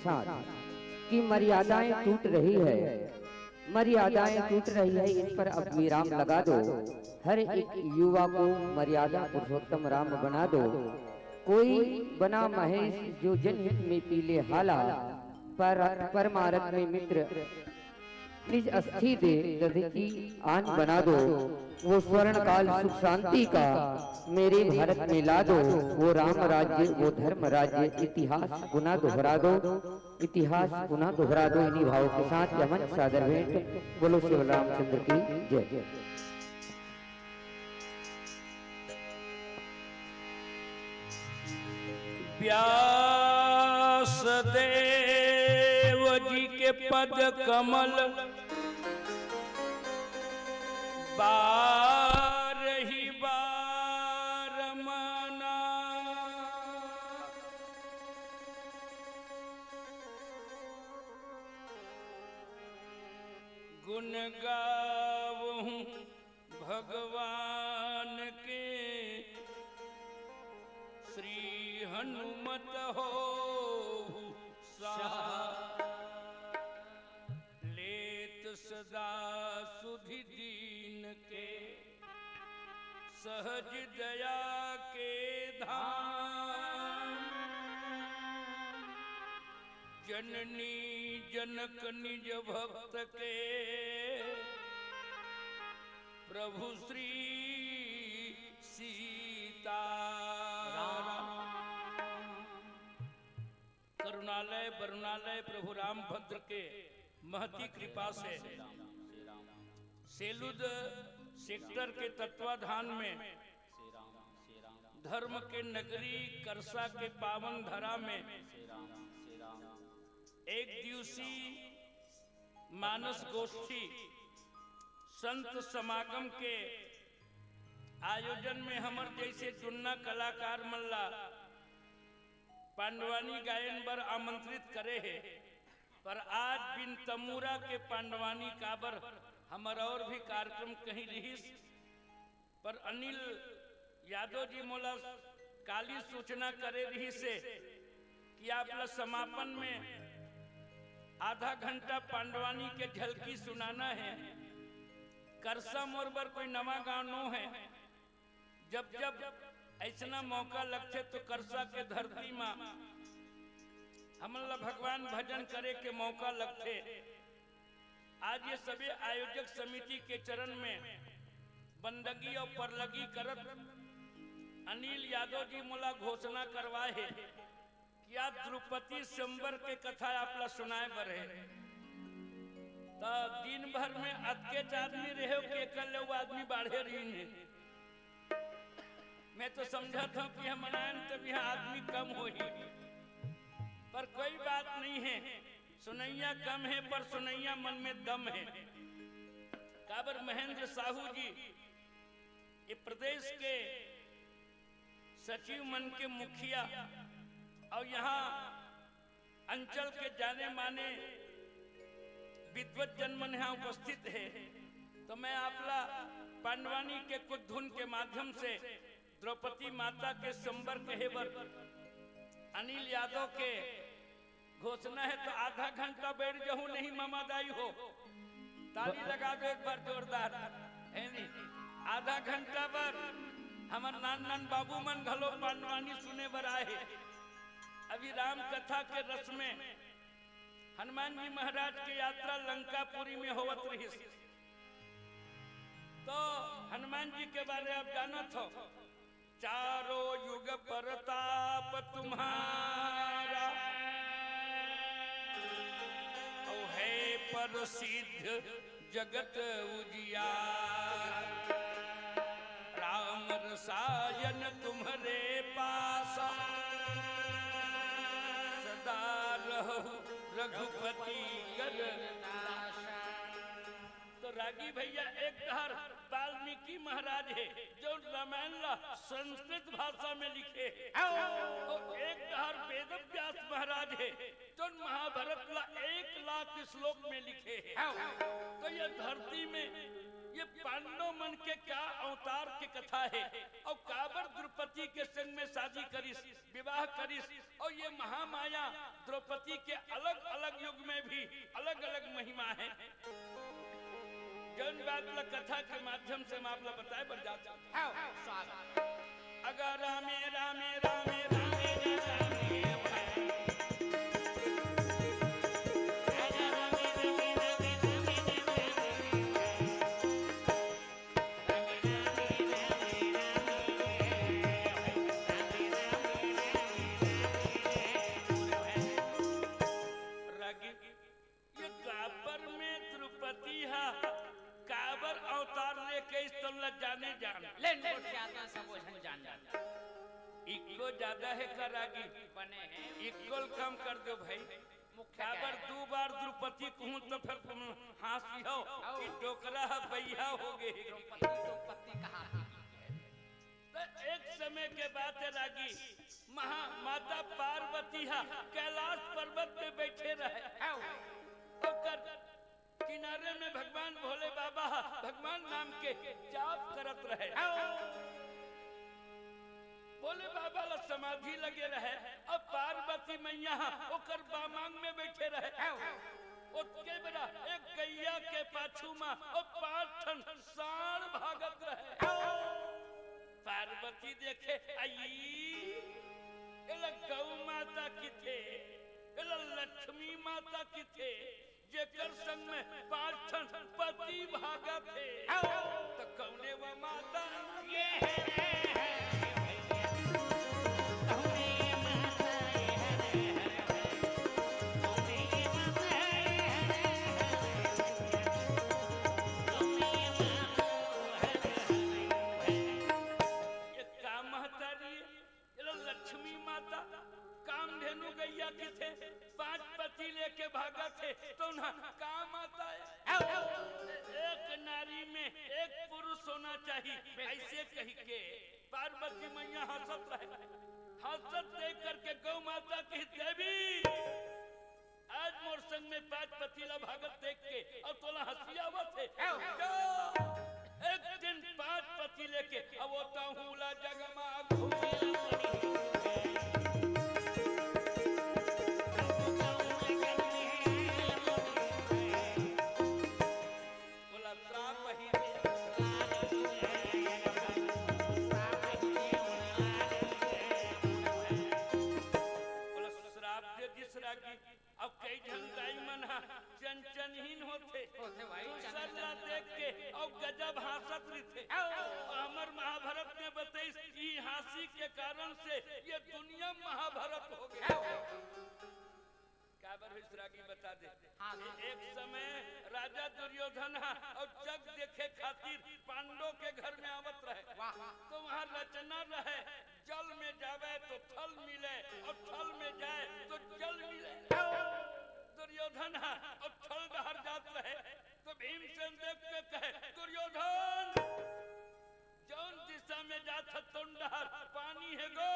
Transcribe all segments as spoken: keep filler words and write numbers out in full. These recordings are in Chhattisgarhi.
साथ कि मर्यादाएं टूट रही है, मर्यादाएं टूट रही है, इन पर अब विराम लगा दो। हर एक युवा को मर्यादा पुरुषोत्तम राम बना दो। कोई बना महेश जो जनहित में पीले हाला, पर परमारथ में मित्र निज अस्थि दे दधि की आन बना दो। वो स्वर्ण काल सुख शांति का मेरे भारत में ला दो। वो राम राज्य, वो धर्म राज्य, इतिहास पुनः दोहरा दो। इतिहास पुनः दोहरा दो। इन्हीं भावों के साथ यह मंच सादर भेंट। बोलो श्री रामचंद्र की जय। व्यास देव जी के पद कमल बारही बार माना। गुण गावहूँ भगवान के, श्री हनुमत हो सहाय। लेत सदा सुधि दीन के, सहज दया के धाम। जननी जनक निज भक्त के, प्रभु श्री सीताराम। करुणालय वरुणालय प्रभु रामभद्र के महती कृपा से सेलुद सेक्टर के तत्वाधान में धर्म के नगरी करसा के पावन धरा में एक दिवसीय मानस गोष्ठी संत समागम के आयोजन में हमर जैसे जुन्ना कलाकार मन ला पांडवानी गायन बर आमंत्रित करे हे, पर आज बिन तमूरा के पांडवानी काबर हमर और भी कार्यक्रम कहीं रिहिस, पर अनिल यादव जी मोला काली सूचना करे रिहिस हे कि आप ला समापन में आधा घंटा पांडवानी के झलकी सुनाना हे। करसा मोर बर कोई नवा गांव नो हे। जब जब ऐसना मौका लगथे तो करसा के धरती मा हमन ला भगवान भजन करे के मौका लगथे। आज ये सभी आयोजक समिति के चरण में बंदगी और परलगी करत अनिल यादव जी मोला घोषणा करवाए हे कि आज द्रुपति स्वयंवर के कथा आप ला सुनाए बर हे। त दिन भर में अतकेच आदमी रहे हो कि एकर ले वो आदमी बाढ़े रहिन हे। मैं तो समझत हूँ कि हम आयन तब यहाँ आदमी कम होही, पर कोई बात नहीं है। सुनैया कम है पर सुनैया मन में दम है। काबर महेंद्र साहू जी ये प्रदेश के सचिव मन के मुखिया और यहाँ अंचल के जाने माने विद्वत जन मन यहाँ उपस्थित है, तो मैं आपला पांडवानी के कुछ धुन के माध्यम से द्रौपदी माता के संबर कहे बर अनिल यादव के घोषणा है, तो आधा घंटा बैठ जाहू नहीं मामा दाई हो। ताली लगा दो एक बार जोरदार, है नी? आधा घंटा बर हमर नान नान बाबू मन घलो पांडवानी सुने बर आए हे। अभी राम कथा के रस में हनुमान जी महाराज के यात्रा लंकापुरी में होवत रहिस। तो हनुमान जी के बारे आप जानत हो, चारों युग परताप तुम्हारा, और है प्रसिद्ध जगत उजियारा। राम रसायन तुम्हरे पासा, सदा रहो रघुपति कर नासा। तो रागी भैया, एक डहर वाल्मीकि महाराज हे, जो रामायण ला संस्कृत भाषा में लिखे हे। और एक डहर वेद व्यास महाराज हे, जो महाभारत ला एक लाख श्लोक में लिखे हे। तो ये धरती में ये पांडव मन के का अवतार के कथा हे, और काबर द्रौपदी के संग में शादी करिस, विवाह करिस, और ये महामाया द्रौपदी के अलग-अलग युग में भी अलग-अलग महिमा हे। जौन बात ला कथा के माध्यम से हम आप ला बताए बर जात हन। हाँ, स्वागत। अगर रामे, रामे, रामे, रामे, रामे, रागी, ये द्वापर में द्रौपदी हा काबर अवतार लेके इस तल्ला जाने जान। लेन गोठियात हन सबो झन जान जान। इक्को ज्यादा हे का रागी? बने हे। इक्को ल कम कर दो भाई। मुख्य काबर क्या हे? दू बार द्रौपदी कहूँ तो फिर तुम हाँसी हो आओ। कि डोकरा हा बइहा हो गे। द्रौपदी, द्रौपदी कहा? त एक समय के बात हे रागी, महा माता पार्वती हा कैलाश पर्वत पे बैठे रहे। हाँ। ओकर किनारे में भगवान भोले बाबा हा भगवान नाम के जाप करत रहे। हाँ। भोले बाबा ला समाधि लगे रहे। अब पार्वती मैया हा ओकर बामांग में बैठे रहे। हाँ। ओतके बेरा एक गैया के पाछू मा ओ पाँच ठन साँड़ भागत रहे। हाँ। पार्वती देखे, आई, एला गौ माता किथे, एला लक्ष्मी माता किथे, जेकर संग में पाँच ठन पति भागत हे। त कौने वा माता? ये ये का महतारी? एला लक्ष्मी माता, कामधेनु गैया किथे, पाँच पति लेके भागत हे, त ओनहा का माता हे? एक नारी में एक पुरुष होना चाहिए, ऐसे कहि के पार्वती मैया हँसत रहे। हँसत देख करके गौ माता कही, देवी, आज मोर संग में पाँच पति ला भागत देख के अउ तोला हँसी आवत हे। आओ। जा, एक दिन पाँच पति लेके अउ ओ तहूँ ला जग मा घूमे। बोला, श्राप ही। बोला, श्राप दे दिस रागी। अब कई झन दाई मन ह चंचनहीन होथे। होथे भाई, दूसर ला चंचन देख के अउ गजब हाँसत रहिथे। आओ। अउ हमर महाभारत में बतइस, ई हाँसी के कारण से ये दुनिया महाभारत हो गे। आओ। काबर होइस रागी बता दे। हाँ, हाँ। एक समय राजा दुर्योधन ह अउ जग देखे खातिर पांडव के घर में आवत रहे। वाह। तो वहाँ रचना रहे, जल में जावे तो थल मिले अउ थल में जाए तो जल मिले। दुर्योधन ह अउ थल डहर जात रहे तो भीमसेन देख के कहे, दुर्योधन, जौन दिशा में जात ह तोन डहर पानी हे गो।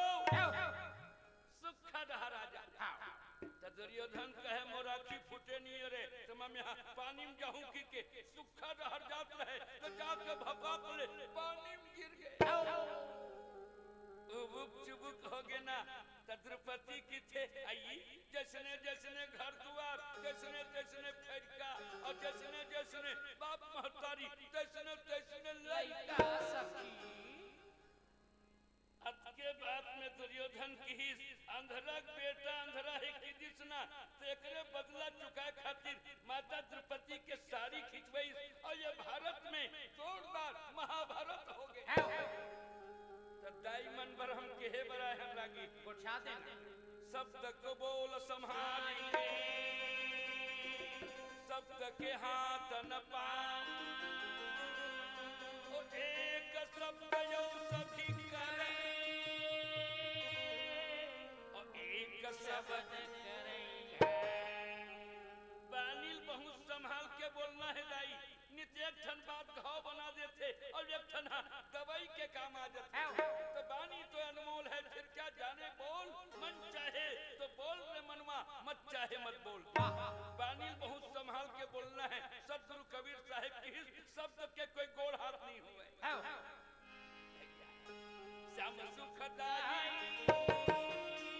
सुक्खा डहर आ जा। हाँ। त दुर्योधन कहे, मोर आँखी फूटे नहीं रे, त मैं यहाँ पानी में जाहूँ कहिके सुक्खा डहर जात रहे, त जाके भपाक ले पानी में गिर गे। उबुक चुबुक हो गे ना, त द्रौपदी किथे आई, जइसने जइसने घर दुआर, जइसने जइसने फरिका, अउ जइसने जइसने बाप महतारी, तइसने तइसने लइका। लइका सखी। अतके बात में दुर्योधन किहिस, अंधरा के बेटा अंधरा हे किहिस ना, त एकरे बदला चुकाए खातिर माता द्रौपदी के साड़ी खिंचवाइस अउ ये भारत में जोरदार महाभारत हो गे। हाँ। त दाई मन बर हम केहे बर आए हन रागी। गोठिया देना। शब्द को बोल संभाल के, शब्द के हाथ न पाओ। ओ एक शब्द यो सभी करे, ओ एक शब्द करे। बानी ल बहुत संभाल के बोलना हे दाई, नित एक ठन बात घाव बना देथे अउ एक ठन ह दवाई के काम आ जाथे। हाँ। त बानी तो अनमोल हे, फिर क्या जाने बोल, मन चाहे तो बोल रे मनवा, मत चाहे मत बोल। वाह। बानी ल बहुत संभाल के बोलना हे। सतगुरु कबीर साहेब किहिस, शब्द के कोई गोड़ हाथ नहीं होवे। हाँ। श्याम सुखदाई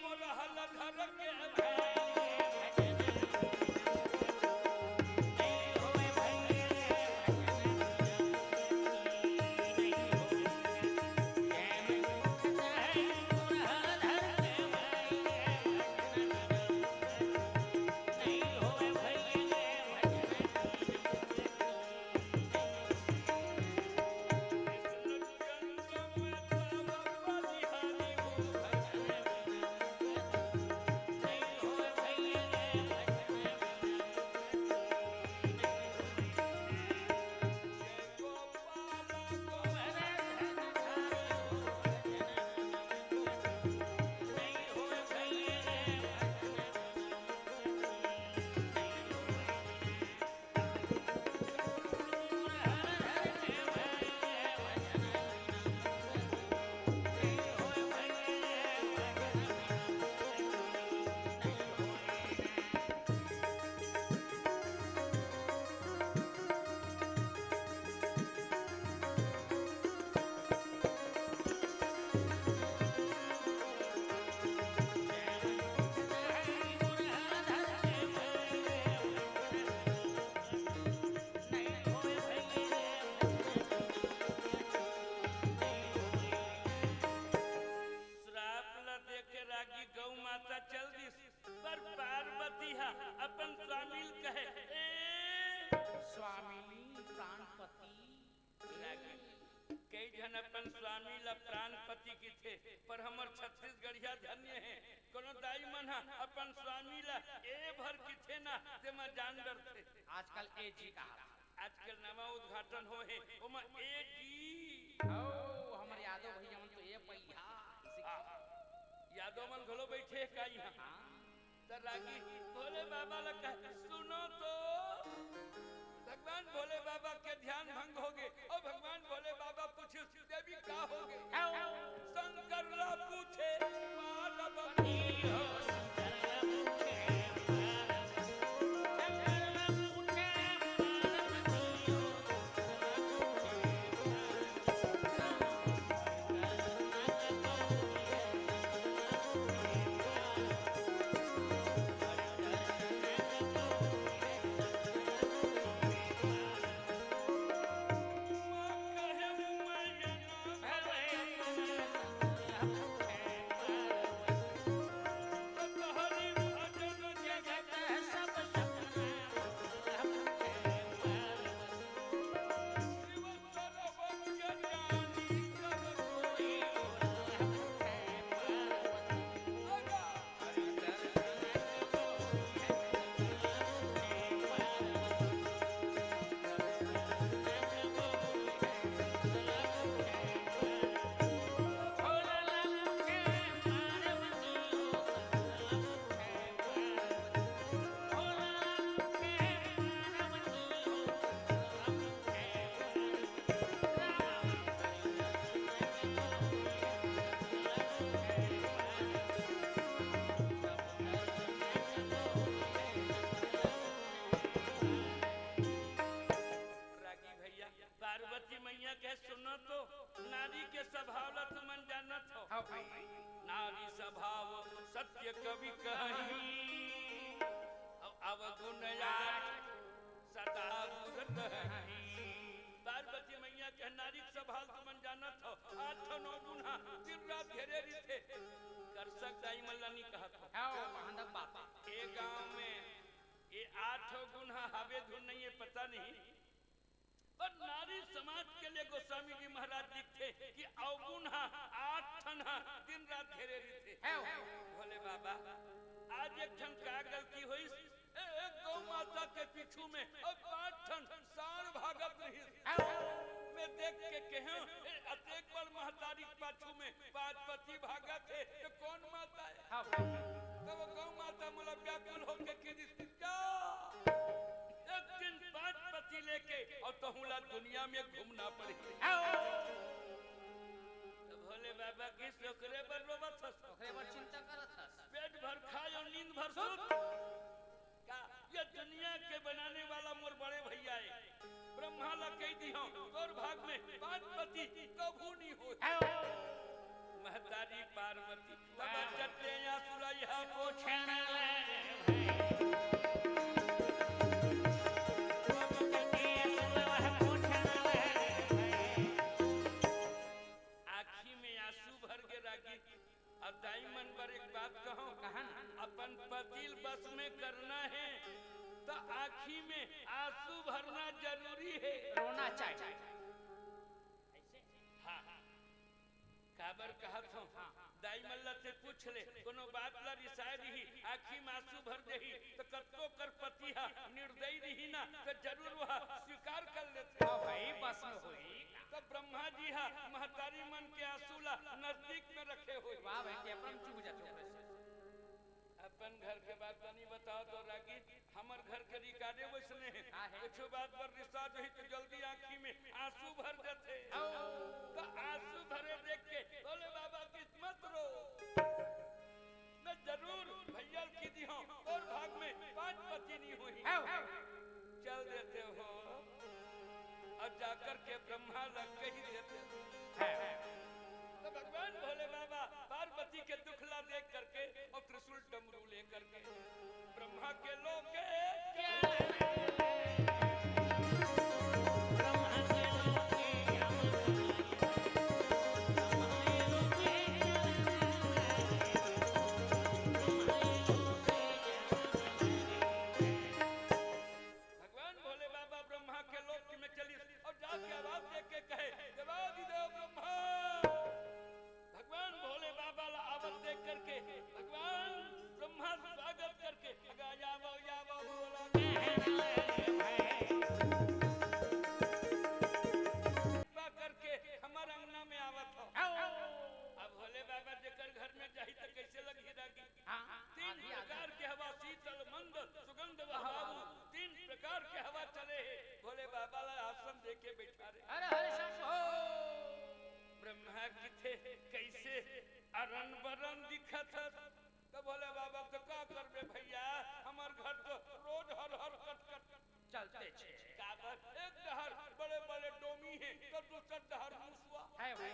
मोर हल श्राप ल देके रागी गौ माता चल दिस, पर पार्वती ह अपन स्वामी ल कहे, ए स्वामी प्राणपति। रागी, कई झन अपन स्वामी ल प्राणपति किथे, पर हमर छत्तीसगढ़िया धन्य हे, कोनो दाई मन ह अपन स्वामी ल ए भर किथे ना, तेमा जान डरथे। आजकल ए जी कहा। आजकल नवा उद्घाटन होए हे, ओमा ए जी। ओ, हमर यादव भैया मन तो ए पहिया। हाँ, यादव मन घलो बइठे हे का इहाँ? हाँ। त रागी भोले बाबा ल कहे, सुनो तो, भगवान भोले बाबा के ध्यान भंग होगे। अउ भगवान भोले बाबा पूछिस, देवी का होगे? शंकर ला पूछे पार्वती हो। रागी भैया, पार्वती मैया कहे, सुनो तो, नारी के स्वभाव ला तुमन जानत हो। हाँ भाई। नारी स्वभाव सत्य कवि कही, अउ अवगुण आठ सदा उरत ही। पार्वती मैया कहे, नारी के स्वभाव तुमन जानत हो, आठ ठन अवगुण ह दिन रात घेरे रहिथे। कर सकत दाई मन ला नी कहत हो। हाँ, महानंद बाबा। ए गांव में ये आठ अवगुण ह हवे धुन नहीं है, पता नहीं। पर नारी समाज के लिए गोस्वामी जी महाराज लिखथे कि अवगुण ह आठ ठन ह दिन रात घेरे रहिथे। है हो। भोले बाबा, आज एक ठन का गलती होइस, ए, एक गौ माता के पीछू में अउ पांच ठन सांड़ भागत रहिस। है हो। मैं देख के कहेंव, ए, अतेक बड़ महतारी के पाछू में पांच पति भागत हे, त कोन माता हे? हाँ। तब गौ माता मोला व्याकुल होके कहि दिस, जा, एक दिन पांच पति लेके अउ तहूं ला दुनिया में घूमना पड़ही। आओ। त भोले बाबा कहिस, ओकरे बर रोवत हस? ओकरे बर चिंता करत हस? पेट भर खाय अउ नींद भर सुत। का ये दुनिया के बनाने वाला मोर बड़े भैया हे, ब्रह्मा ला कहि दिहों, तोर भाग में पांच पति कभू नहीं होय। आओ। महतारी पार्वती तब चट्टे आंसू ला यह पोछण लगे भई। तब चट्टे आंसू ला वह पोछण लगे भई। आँखी में आंसू भर गे रागी। अब दाई मन बर एक बात कहूं, कहन। अपन पति ल बस में करना हे त आँखी में आंसू भरना जरूरी हे। रोना चाहिए। हाँ। काबर कहत हंव, दाई मन ला ते पूछ ले, कोनो बात ला रिसाय रिही, आँखी म आंसू भर देही, त कतको कर पति ह निर्दयी रिही ना, त जरूर वह स्वीकार कर लेथे। हाँ भाई, बस में होही। त ब्रह्मा जी ह महतारी मन के आंसू ला नजदीक में रखे होही। वाह भाई, ते अपन चुप हो जाते हो। अपन घर के बात नी बताओ तो रागी, हमर घर के रिकार्डे वइसने हे। का हे? कुछु बात बर रिसा जही तो जल्दी आँखी में आंसू भर जाथे। ओ। त आंसू भरे देख के बोले, "बाबा किस्मत रो, मैं जरूर भैया ल की दिहूं, तोर भाग में पांच पति नी होही।" ओ। चल देते हो और जाकर के ब्रह्मा ल कही देते हो। त भगवान भोले बाबा पार्वती के दुख ला देख करके और त्रिशूल डमरू लेकर के ब्रह्मा के लोके भगवान भोले बाबा ब्रह्मा के लोक में चलिस और जाके आवाज दे के कहे, "देवादिदेव ब्रह्मा।" भगवान भोले बाबा ला आवत देख करके भगवान ब्रह्मा स्वागत करके, "अगा यावो, यावो भोला।" कृपा करके हमर अंगना में आवत हो। अब भोले बाबा जेकर घर में जाही त कैसे लगही रागी? हाँ, तीन आदि, आदि। प्रकार के हवा, शीतल, मंद, सुगंध व हवा, हवा। तीन प्रकार के हवा चले हे। भोले बाबा ला आसन दे के बैठा रे। हर हर शंभो। ब्रह्मा किथे, "कैसे अरन बरन दिखत हस?" त भोले बाबा, "त का करबे भैया, हमर घर तो रोज हर हर कट कट चलते छे।" काबर? एक डहर बड़े-बड़े डोमी हे, त दूसर डहर मुसवा। हे भाई।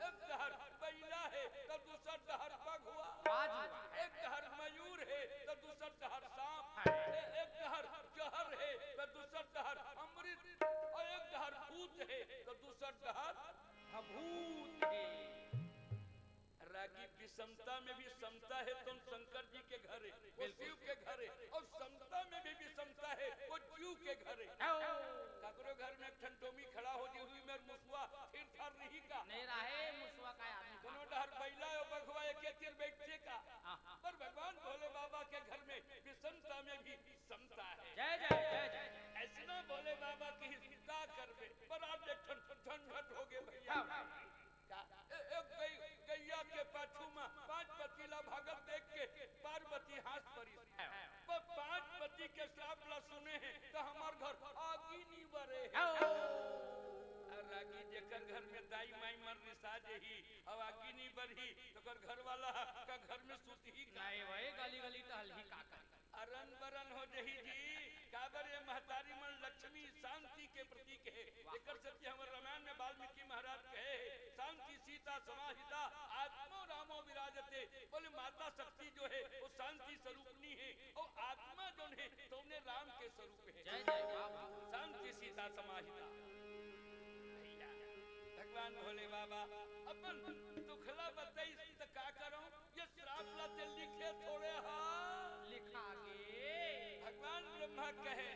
एक डहर बइला हे, त दूसर डहर बघवा। बाज। एक डहर मयूर हे, त दूसर डहर सांप। हे। ए-, एक डहर जहर हे, त दूसर डहर अमृत। अउ एक डहर भूत हे, त दूसर डहर भभूत हे। रागी, विषमता में भी समता हे, तो शंकर जी के घर हे, वो बिल्कुल। शिव के घर हे, अउ समता में भी विषमता हे, वो जीव के घर हे। आओ। काकरो घर में एक ठन डोमी खड़ा हो जी हुई मेर मुसवा थिर थार रही का? नहीं रहे, मुसवा का आदमी। कोनो डहर बइला अउ बघवा एके तीर बैठथे का? हाँ। पर भगवान भोले बाबा के घर में विषमता में भी समता हे। जय जय, जय जय। अइसना भोले बाबा की का करबे, पर आज एक ठन झंझट हो गे भैया। हाँ। का? ए-, एक गई-, गैया के पाछू म पांच पति ला भागत देख के पार्वती हाँस परिस। हाँ। पर पांच पति के श्राप ला सुने हे, त हमर घर आगी नी बरे हे। हाँ। अउ रागी, जेकर घर में दाई माई मन रिसा जही, अउ आगी नी बरही, त ओकर घर वाला का घर में सुतही का? नहीं भाई, गली गली टहलही का करही? अरन बरन हो जही जी, काबर ये महतारी मन लक्ष्मी शांति के प्रतीक हे। वाह। एकर सेती हमर रामायण में वाल्मीकि महाराज कहे हे, "शांति सीता समाहिता, आत्मो रामो विराजते।" बोले, माता शक्ति जो हे, वो शांति स्वरूपनी हे, अउ आत्मा जोन हे, तउने राम के स्वरूप हे। जय जय बाबा। शांति सीता समाहिता। भैया, भगवान भोले बाबा अपन दुखला बताइस त का करंव? ये श्राप ला ते लिखे थोड़े हा। लिखा गे। भगवान ब्रह्मा कहे,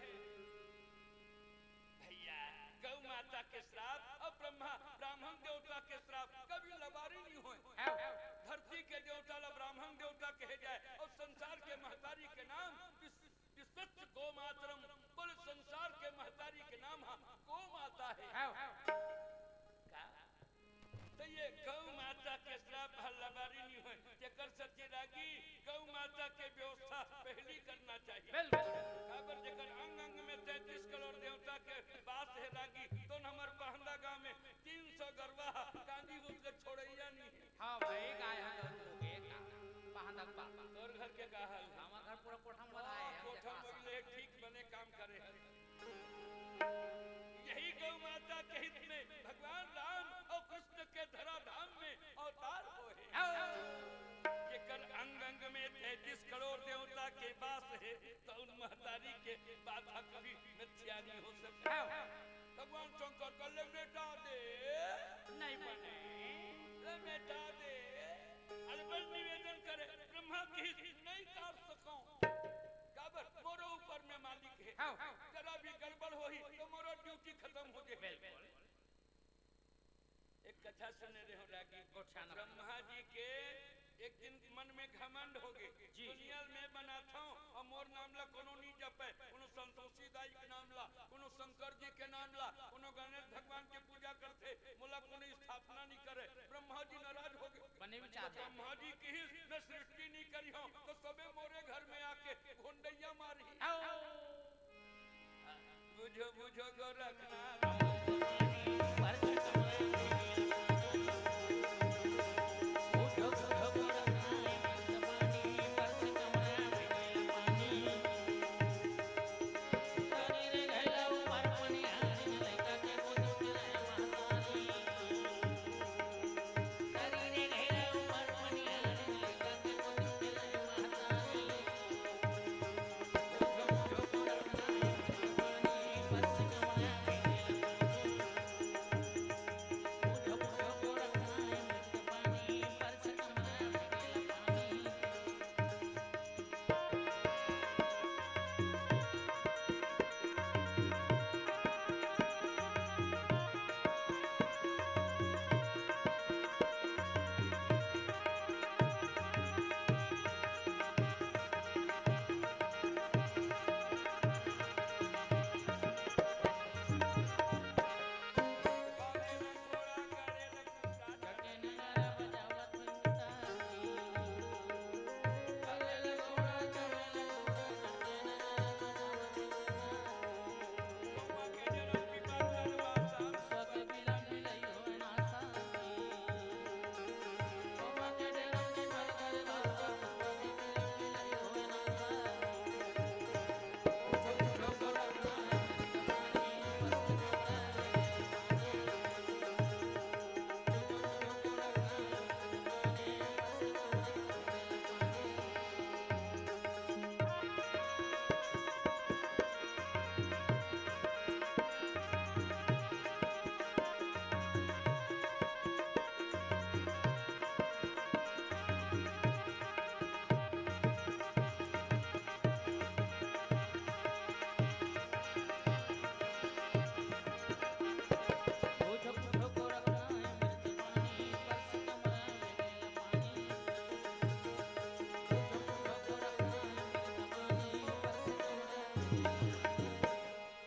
भैया, गौ माता के श्राप अउ ब्रह्मा, ब्राह्मण देवता के श्राप कभी लबारी नहीं होय। हाँ। धरती के देवता ला ब्राह्मण देवता कहे जाय अउ संसार के महतारी के नाम विश्व विश्वस्य गो मातरम, बोले संसार के महतारी के नाम हा गो माता हे। हाँ। का? त ये गौ माता के श्राप ह लबारी नी होय, जेकर सेती रागी गौ माता के व्यवस्था पहिली करना चाहिए। बिल्कुल। काबर जेकर अंग अंग में तैंतीस करोड़ देवता के वास हे रागी, तो हमर पहंदा गांव में तीन सौ गरवा ह कांदी उठ के छोड़ैया नी हे। हाँ भाई, गाय ह गरू हो गे का, पहांदक बाबा। तोर घर के का हाल हे? हमर घर पूरा कोठा में बंधाए हे, हाँ, हम कोठा देखा में सा। ले ठीक बने काम करे हे। यही गौ माता के हित में भगवान राम अउ कृष्ण के धराधाम में अवतार होय। जेकर अंग अंग में तैंतीस करोड़ देवता के वास हे, त उन महतारी के बात ह कभी मिथ्या नहीं हो सके। भगवान शंकर कहले, "मेटा दे, नहीं बने। ले मेटा दे।" अलबल निवेदन करे, ब्रह्मा कहिस, "नहीं काट सकौं।" काबर? मोरो ऊपर में मालिक हे। हाँ। जरा भी गड़बड़ होही त मोरो ड्यूटी खतम हो जाही। बिल्कुल। एक कथा सुने रहे हो रागी। गोठियाना। ब्रह्मा जी के एक दिन मन में घमंड हो गए। जी। दुनिया में बनाथौं अउ मोर नाम ला कोनो नहीं जपे, कोनो संतोषी दाई के नाम ला, कोनो शंकर जी के नाम ला, कोनो गणेश भगवान के पूजा करथे, मोला कोनो स्थापना नहीं करे। ब्रह्मा जी नाराज हो गए। बने विचार। ब्रह्मा जी कहिस, "मैं सृष्टि नहीं करी हौं, त सबे मोरे घर में आके घोंडइया मारही।" आओ। बुझो, बुझो गोरखनाथ।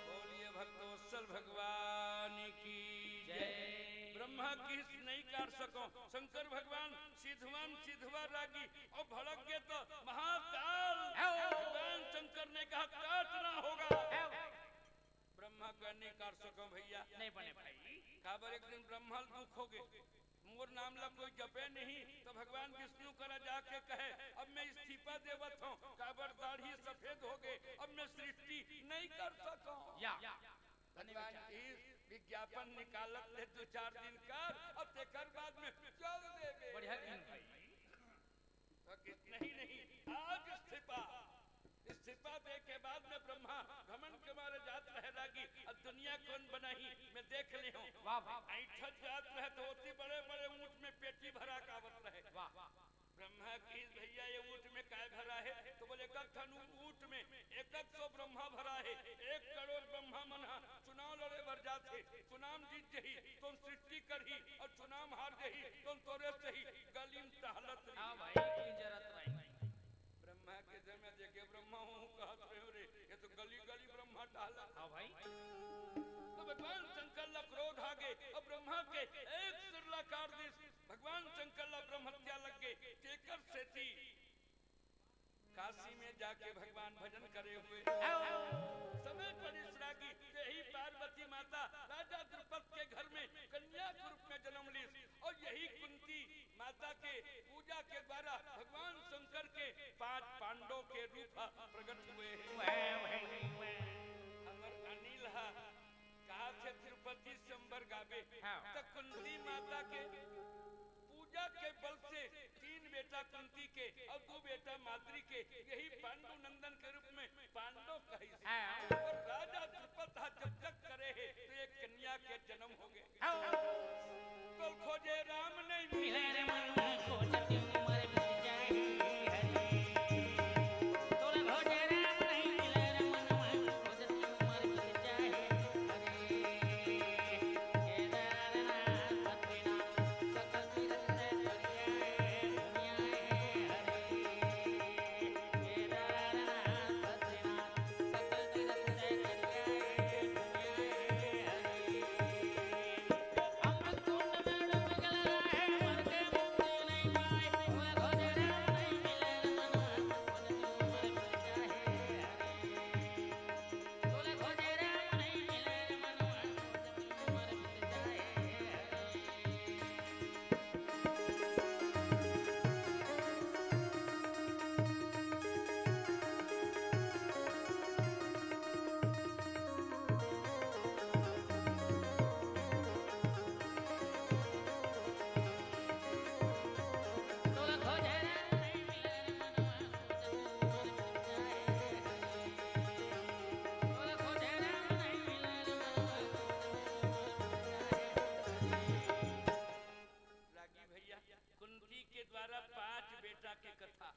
बोलिए भक्तवत्सल भगवान की जय। ब्रह्मा कहिस नहीं काट सकौं। शंकर भगवान सिधवन सिधवा रागी अउ भड़क गे त महाकाल। भगवान शंकर ने कहा, "काटना होगा।" ब्रह्मा कहे, "नहीं काट सकौं भैया।" नहीं बने भाई। काबर एक दिन ब्रह्मा ल दुख हो गए, मोर नाम ला कोई जपे नहीं, त भगवान विष्णु करा जाके कहे, "अब मैं इस्तीफा देवत हौं, काबर दाढ़ी सफेद हो गए, अब मैं सृष्टि नहीं कर सकौं।" या। बने भगवान विचार। की विज्ञापन निकालत ले दो चार दिन कर, अब तेकर बाद में चल देबे। बढ़िया किन भाई। तो कित-, नहीं, नहीं, आज इस्तीफा, इस्तीफा दे के बाद में ब्रह्मा घमंड के मारे जात रहे रागी, अब दुनिया कौन बनाही, मैं देख ले हूँ। वाह, वाह। ऐठत जात रहे तो ओती बड़े-बड़े ऊंट में पेटी भरा के आवत रहे। वाह। ब्रह्मा कहिस, "भैया, ये ऊंट में काय भरा है?" तो बोले, "एक ठन ऊंट में एक एक सौ ब्रह्मा भरा है, एक करोड़ ब्रह्मा मन ह चुनाव लड़े बर जाथे, चुनाव जीत जही, तो सृष्टि करही, अउ चुनाव हार जही, तो तोरे सही गली में टहलत रही।" हाँ भाई, की जरूरत नहीं। ब्रह्मा के समय देखे, ब्रह्मा हूँ कहत रहे हो रे, ये तो गली गली ब्रह्मा टहलत। हाँ भाई। तो भगवान शंकर ला क्रोध आ गए, अब ब्रह्मा के एक सिर ला काट दिस, भगवान शंकर ला ब्रह्म हत्या लग गए, तेकर सेती काशी में जाके भगवान भजन करे हुए। समय पड़िस रागी, तेही पार्वती माता राजा द्रुपद के घर में कन्या के रूप में जन्म लीस, अउ यही कुंती माता के पूजा के द्वारा भगवान शंकर के पांच पांडव के रूप ह प्रकट हुए हैं। वाह भाई, वाह। हमर अनिल ह कहा थे तिरुपति से अंबर गाबे, हाँ। त कुंती माता के पूजा के बल से कुंती के अउ दू बेटा माद्री के, यही पांडु नंदन के रूप में पांडव कहिस। हाँ। अउ राजा द्रुपद ह जब जग करे हे तो एक कन्या के जन्म हो गे। हाँ। तोल खोजे राम नहीं मिले रे मन खोजत उमर बीत जाए हरे। तोल खोजे राम नहीं मिले रे मन खोजत उमर बीत जाए हरे। केदारनाथ बद्रीनाथ सकल तीरथ करिया दुनिया हरे। रागी भैया, कुंती के द्वारा पांच बेटा के कथा।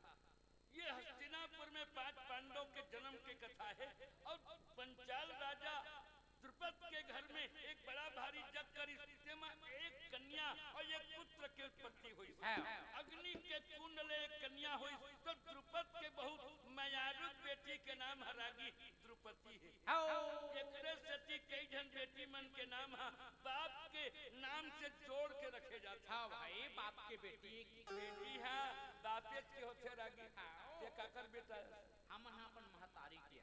ये हस्तिनापुर में पांच पांडव के जन्म के कथा हे। अउ पंचाल राजा द्रुपद के घर में एक बड़ा भारी जग करिस, तेमा एक कन्या अउ एक पुत्र के उत्पत्ति होइस। हाँ। अग्नि के कुंड ले एक कन्या होइस, तो द्रुपद के बहुत मयारू बेटी के नाम ह रागी द्रुपदी हे। हाँ। एकरे सेती कई झन बेटी मन के नाम ह बाप के नाम से जोड़ के रखे जाथे। हाँ भाई, बाप के बेटी। बेटी ह बापेच के होथे रागी। हाँ। ते काकर बेटा हे? हमन ह अपन महतारी के।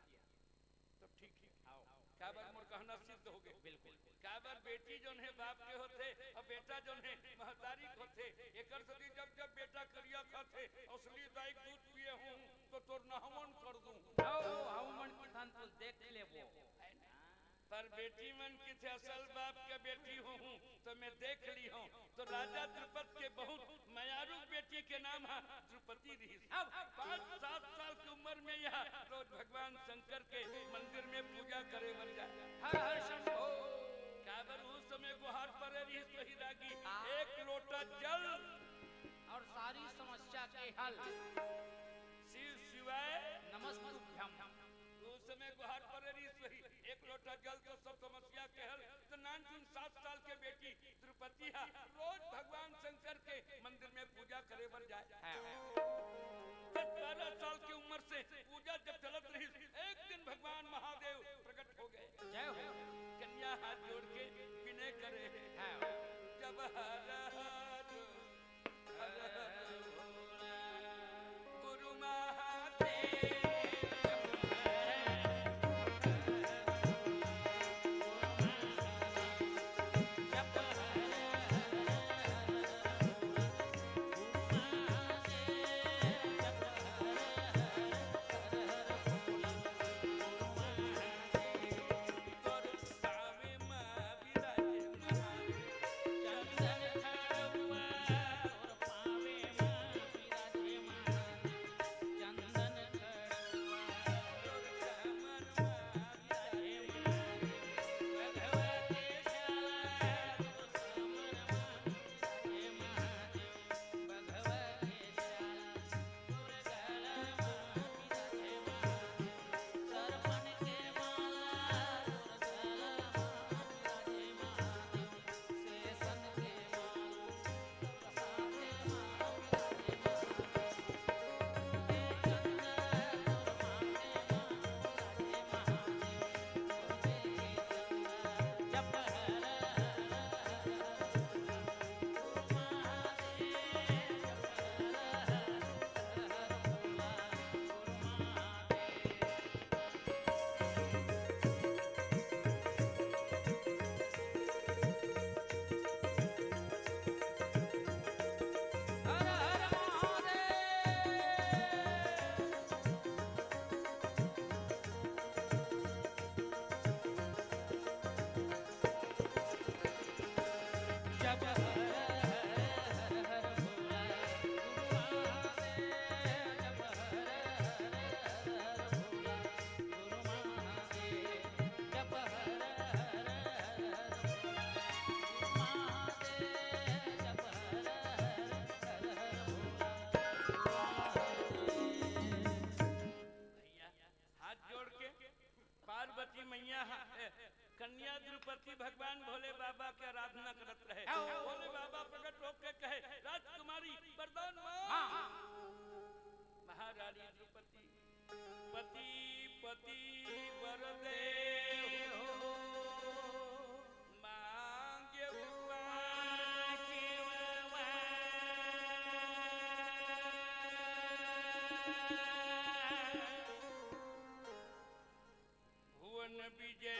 तब ठीक हे। हाँ। काबर मोर कहना सिद्ध हो गे। बिल्कुल। काबर बेटी जोन हे बाप के होथे अउ बेटा जोन हे महतारी के होथे। एकर सेती जब जब बेटा करिया खाथे, असली दाई के दूध पिए हूँ तो तोर नहवन कर दूँ। हव, हव मन किथन तो देख लेबो। पर बेटी मन किथे असल बाप के बेटी हूँ तो मैं देख ली हूँ। तो राजा द्रुपद के बहुत मयारू बेटी के नाम ह द्रुपदी रिहिस। अब पाँच सात साल के उम्र में यह रोज भगवान शंकर के मंदिर में पूजा करे बर जाए। हर हर शंभो। काबर उस समय गुहार परे रिहिस वही रागी। हाँ। एक लोटा जल अउ सारी समस्या के हल। शिव शिवाय नमस्तुभ्यम। उस समय गुहार परे रिहिस वही एक लोटा जल तो सब समस्या के हल। तो नानचुन सात साल के बेटी द्रुपदी ह रोज भगवान शंकर के मंदिर में पूजा करे बर जाए। हाँ। दस बारह साल के उम्र से पूजा जब चलत रहिस, एक दिन भगवान महादेव प्रकट हो गे। जय हो। कन्या हाथ जोड़ के विनय करे। हाँ। जब हर हर हर हर भोला गुरु महादेव। पार्वती मैया ह, ए, कन्या द्रौपदी भगवान भोले बाबा के आराधना करत रहे। हाँ। भोले बाबा प्रकट होके कहे, "राजकुमारी, वरदान मांग।" हाँ, हाँ। महारानी द्रौपदी, "पति पति वर दे हो, मांगे वर।" भुवन विजय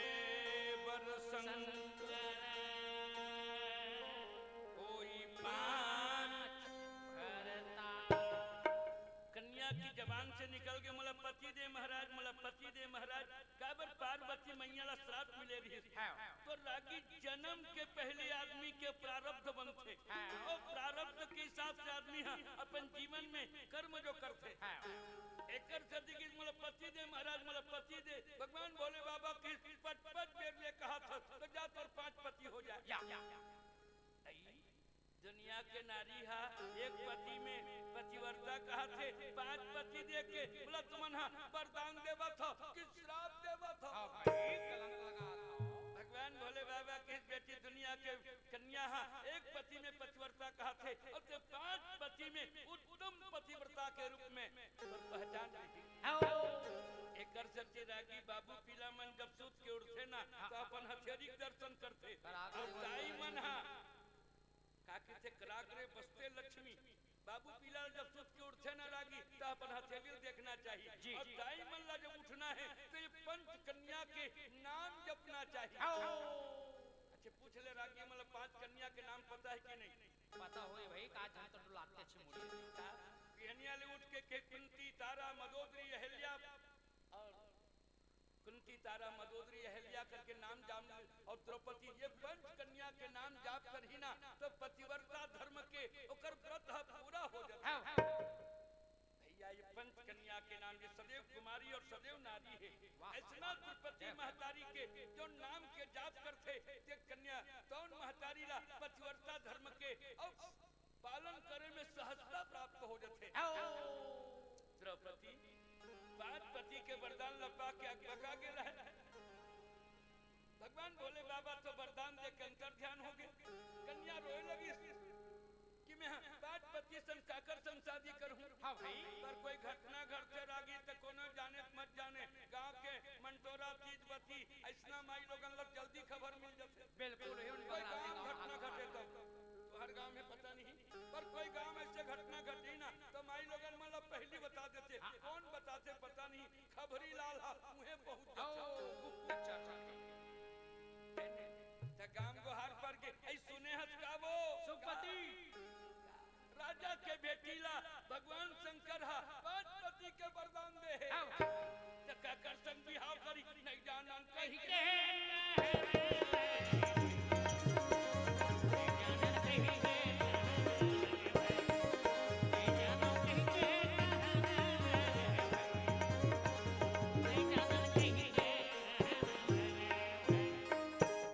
बर शंकर होई पांच। कन्या की जबान से निकल के, "मोला पति दे महाराज, मोला पति दे महाराज।" काबर पार्वती मैया ला श्राप मिले रहिस। हाँ। तो रागी जनम के पहली आदमी के प्रारब्ध बनथे। हाँ। अउ प्रारब्ध के हिसाब से आदमी ह अपन जीवन में कर्म जो करथे। हाँ। एकर सेती कि मोला पति दे महाराज, मोला पति दे। भगवान भोले बाबा के पच पच बेर ले कहाथे, "तो जा तोर पांच पति हो जाए।" या, या, या। अई, दुनिया के नारी ह एक पति में पतिव्रता कहाथे, पांच पति दे के बोला, "तुमन ह वरदान देवत हो कि श्राप देवत हो?" हाँ भाई, कलंक लगात हो। भगवान भोले बाबा के बेटी दुनिया के कन्या ह एक पति में पतिव्रता कहाथे अउ ते पांच पति में उत्तम पतिव्रता के रूप में तोर पहचान रही। हाँ। एकर सेती रागी बाबू पीला मन जब सूत के उठथे ना, हाँ, तो अपन हथेली के दर्शन करथे। कराग्रे अउ दाई मन ह का कहिथे, "कराग्रे वसते लक्ष्मी।" बाबू पीला जब सूत के उठथे ना रागी, त अपन हथेली ल देखना चाहिए। जी, अउ जी। दाई मन ला जब उठना हे, त ये पंच कन्या के नाम जपना चाहिए। हाँ। अच्छा, पूछ ले रागी, मतलब, पांच कन्या के नाम पता हे कि नहीं? पता होही भाई, का झन तो डुलाते छे मुड़ी। बिहनिया ले उठ के, के कुंती, तारा, मदोदरी, अहिल्या अउ कुंती, तारा, मदोदरी, अहिल्या करके नाम जाप ले, अउ द्रौपदी, ये पंच कन्या के नाम जाप करही ना, त पतिव्रता धर्म के ओकर व्रत ह पूरा हो जाथे। हाँ। भैया, ये पंच कन्या के नाम, ये सदैव कुमारी अउ सदैव नारी हे। वाह। अइसना द्रौपदी महतारी के जो नाम के जाप करथे, ते कन्या तौन महतारी ला पतिव्रता धर्म के अउ पालन करे में सहजता प्राप्त हो जाथे। हाँ। द्रौपदी पांच पति के वरदान ल पा के अकबका गेल हे। भगवान भोले बाबा तो वरदान दे के अंतर ध्यान हो गए। कन्या रोए लगिस कि मैं पांच पति संग काकर संग शादी करूं। हाँ भाई। पर कोई घटना घटथे रागी त कोनो जाने मत जाने, गांव के मंटोरा, तीजपति, अइसना माई लोगन ल जल्दी खबर मिल जाथे। बिल्कुल, हे उन कोई बगला गांव गांव घटना घटे तो। तुहर गांव में पता नहीं, पर कोई गांव अइसे घटना घटही ना, त माई लोगन मन ल पहिली बता देथे। हाँ। कोन बताथे पता नहीं, खबरी लाल ह मुहे बहुत ओ, जाथे। गुप्त चर्चा। त गांव गोहार पर के, "अई सुने हस का वो?" सुखपति। राजा के बेटी ला भगवान शंकर ह पांच पति के वरदान दे हे। हाँ। त काकर संग बिहाव करी, नहीं जानन कही कही के। के।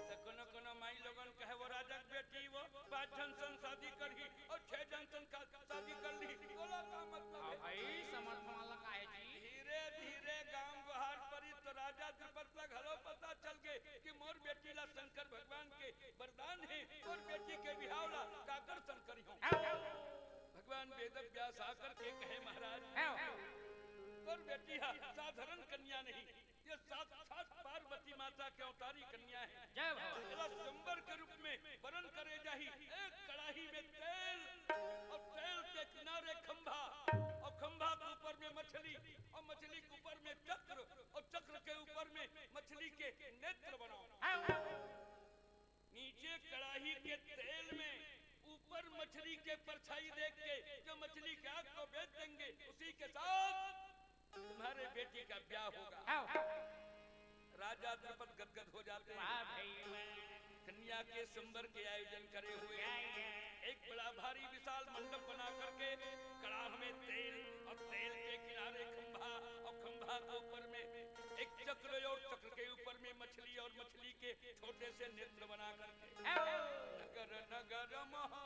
त कोनो कोनो माई लोगन कहे, "वो राजा के बेटी, वो पांच झन संग शादी करही अउ छह झन संग का शादी कर ली, तोला का मतलब हाँ हे?" भाई, समर्थ वाला का हे जी? धीरे धीरे गांव गोहार परी त राजा द्रुपद ला घलो पता चल गे कि मोर बेटी ला शंकर भगवान के वरदान हे, मोर बेटी के बिहाव ला काकर संग करिहूं। भगवान वेद व्यास आकर के कहे, "महाराज, हाँ। तोर बेटी ह साधारण कन्या नहीं, ये साक्षात पार्वती माता के अवतारी कन्या हे।" जय हो। एला स्वयंवर के रूप में वरण करे जाही। एक कड़ाही में तेल अउ तेल के किनारे खंभा अउ खंभा के ऊपर में मछली अउ मछली के ऊपर में चक्र अउ चक्र के ऊपर में मछली के नेत्र बनाओ। नीचे कड़ाही के तेल में ऊपर मछली के परछाई देख के जो मछली के आंख को बेच देंगे, उसी के साथ तुम्हारे बेटी का ब्याह होगा। हाँ। राजा द्रुपद गदगद हो जाते हैं। वाह भाई वाह। कन्या के स्वयंवर के आयोजन करे हुए एक बड़ा भारी विशाल मंडप बना करके कड़ाह में तेल और तेल के किनारे खंभा और खंभा के ऊपर में एक चक्र और चक्र के ऊपर में मछली और मछली के छोटे से नेत्र बना करके नगर नगर महा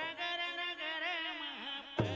नगर नगर महापंच।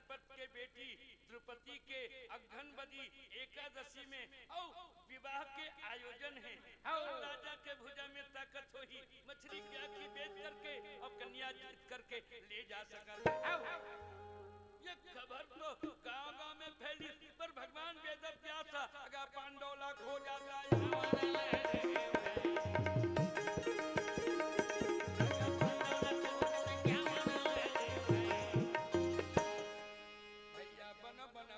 पत के बेटी द्रौपदी के अगहन बदी एकादशी में अउ विवाह के आयोजन हे। हाँ। राजा के भुजा में ताकत होही, मछली के आँखी बेच करके अउ कन्या जीत करके ले जा सकत हे। हाँ। ये खबर तो गांव-गांव में फैली, पर भगवान वेद व्यास अगा पांडव ला खोजत हे। भैया बन बन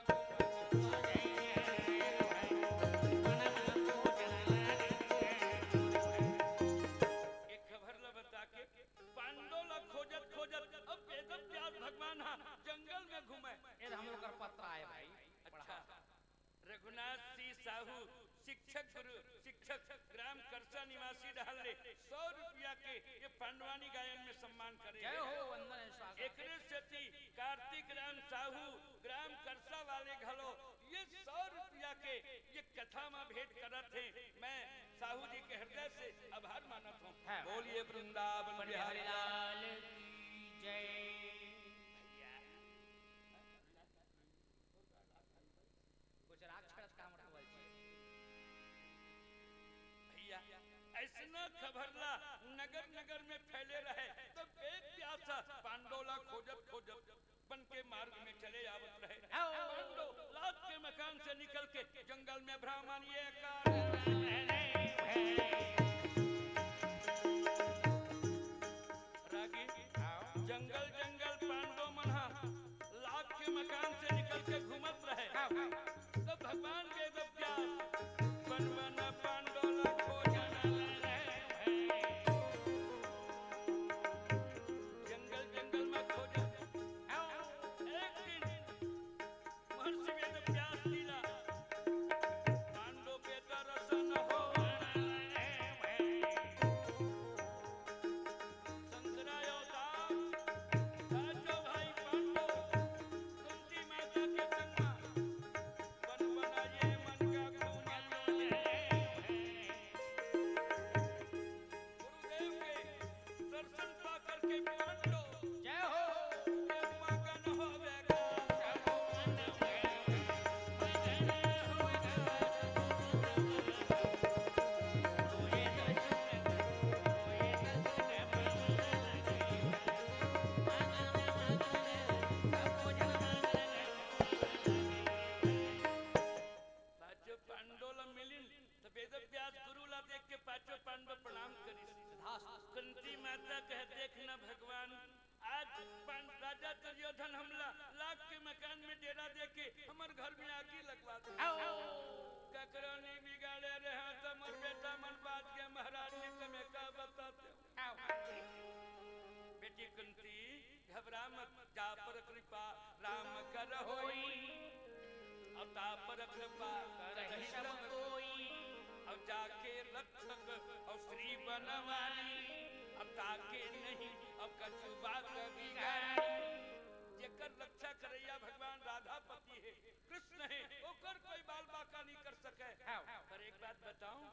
एक खबर ला बता के पांडव ला खोजत खोजत अब वेद व्यास भगवान हा जंगल में घूमे। ये हम लोग का पत्र आए भाई। अच्छा। रघुनाथ सिंह साहू शिक्षक गुरु, शिक्षक ग्राम करसा निवासी डहर ले सौ रुपया के ये पंडवानी गायन में सम्मान करे। जय हो, वंदन है, स्वागत। एकरे सेती कार्तिक राम साहू ग्राम करसा वाले घलो ये सौ रुपया के ये कथा में भेंट करत हे। मैं साहू जी के हृदय से आभार मानत हूँ। हाँ। बोलिए वृंदावन बिहारी लाल की जय। कुछ राग छड़त का हमर बोल छे। भैया, ऐसना खबर ला नगर नगर में फैले रहे, तो वेद व्यास पांडव ला खोजत खोजत बन के मार्ग में चले आवत रहे। आओ। पांडव लाख के मकान से निकल के जंगल में भ्रमण ये कर। रागी, आओ। जंगल जंगल पांडव मन हा लाख के मकान से निकल के घूमत रहे। हाँ। तो भगवान वेद व्यास बन बन पांडव ला खोजन लगे। जंगल जंगल में खोजन। हाँ। एक दिन महर्षि वेद व्यास जी ला पांडव के दर्शन हो। शंकराय अवतार, राजो भाई पांडव, कुंती माता के संग मा, बन बनाए मन का खून में। गुरुदेव के दर्शन पा करके पांडव जय हो। मगन हो गया। पांचों पांडव ला मिलिन, त वेद व्यास गुरु ला देख के पांचों पांडव प्रणाम करिस। कुंती माता कहे, "देख न भगवान, आज पां-, राजा दुर्योधन हमला लाख के मकान में डेरा देके हमर घर में आगी लगवा दे। आओ। ककरो नहीं बिगाड़े रहे, त मोर बेटा मन बाज गए महाराज, नहीं त मैं का बताते।" आओ। बेटी कुंती, घबरा मत, जा पर कृपा राम कर होई, अवता पर कृपा करहि सब कोई। अब जाके रक्षक और श्री बनवारी, अब ताके नहीं अब कछु बात बिगाड़ी। जेकर रक्षा करैया भगवान राधापति हे, कृष्ण हे, ओकर कोई बाल बाका नहीं कर सके। हाँ। पर एक बात बताऊं,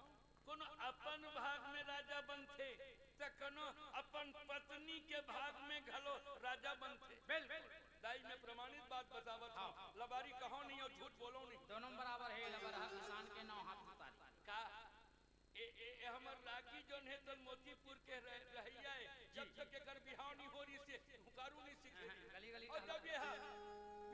कोनो अपन भाग में राजा बनथे, त कोनो अपन पत्नी के भाग में घलो राजा बनथे। बिल्कुल। दाई, मैं प्रमाणित बात बतावत हूँ। हाँ। लबारी कहो नहीं और झूठ बोलो नहीं। दोनों बराबर है, लबरहा किसान के नौ हाथ उतारी। का? ए, ए, ए हमर रागी जोन है, तन मोतीपुर के रह-, रहैया है। जब जी। तक एकर बिहाव नहीं हो रही से, हुकारू नहीं सीखे। हाँ, गली, गली और का जब ये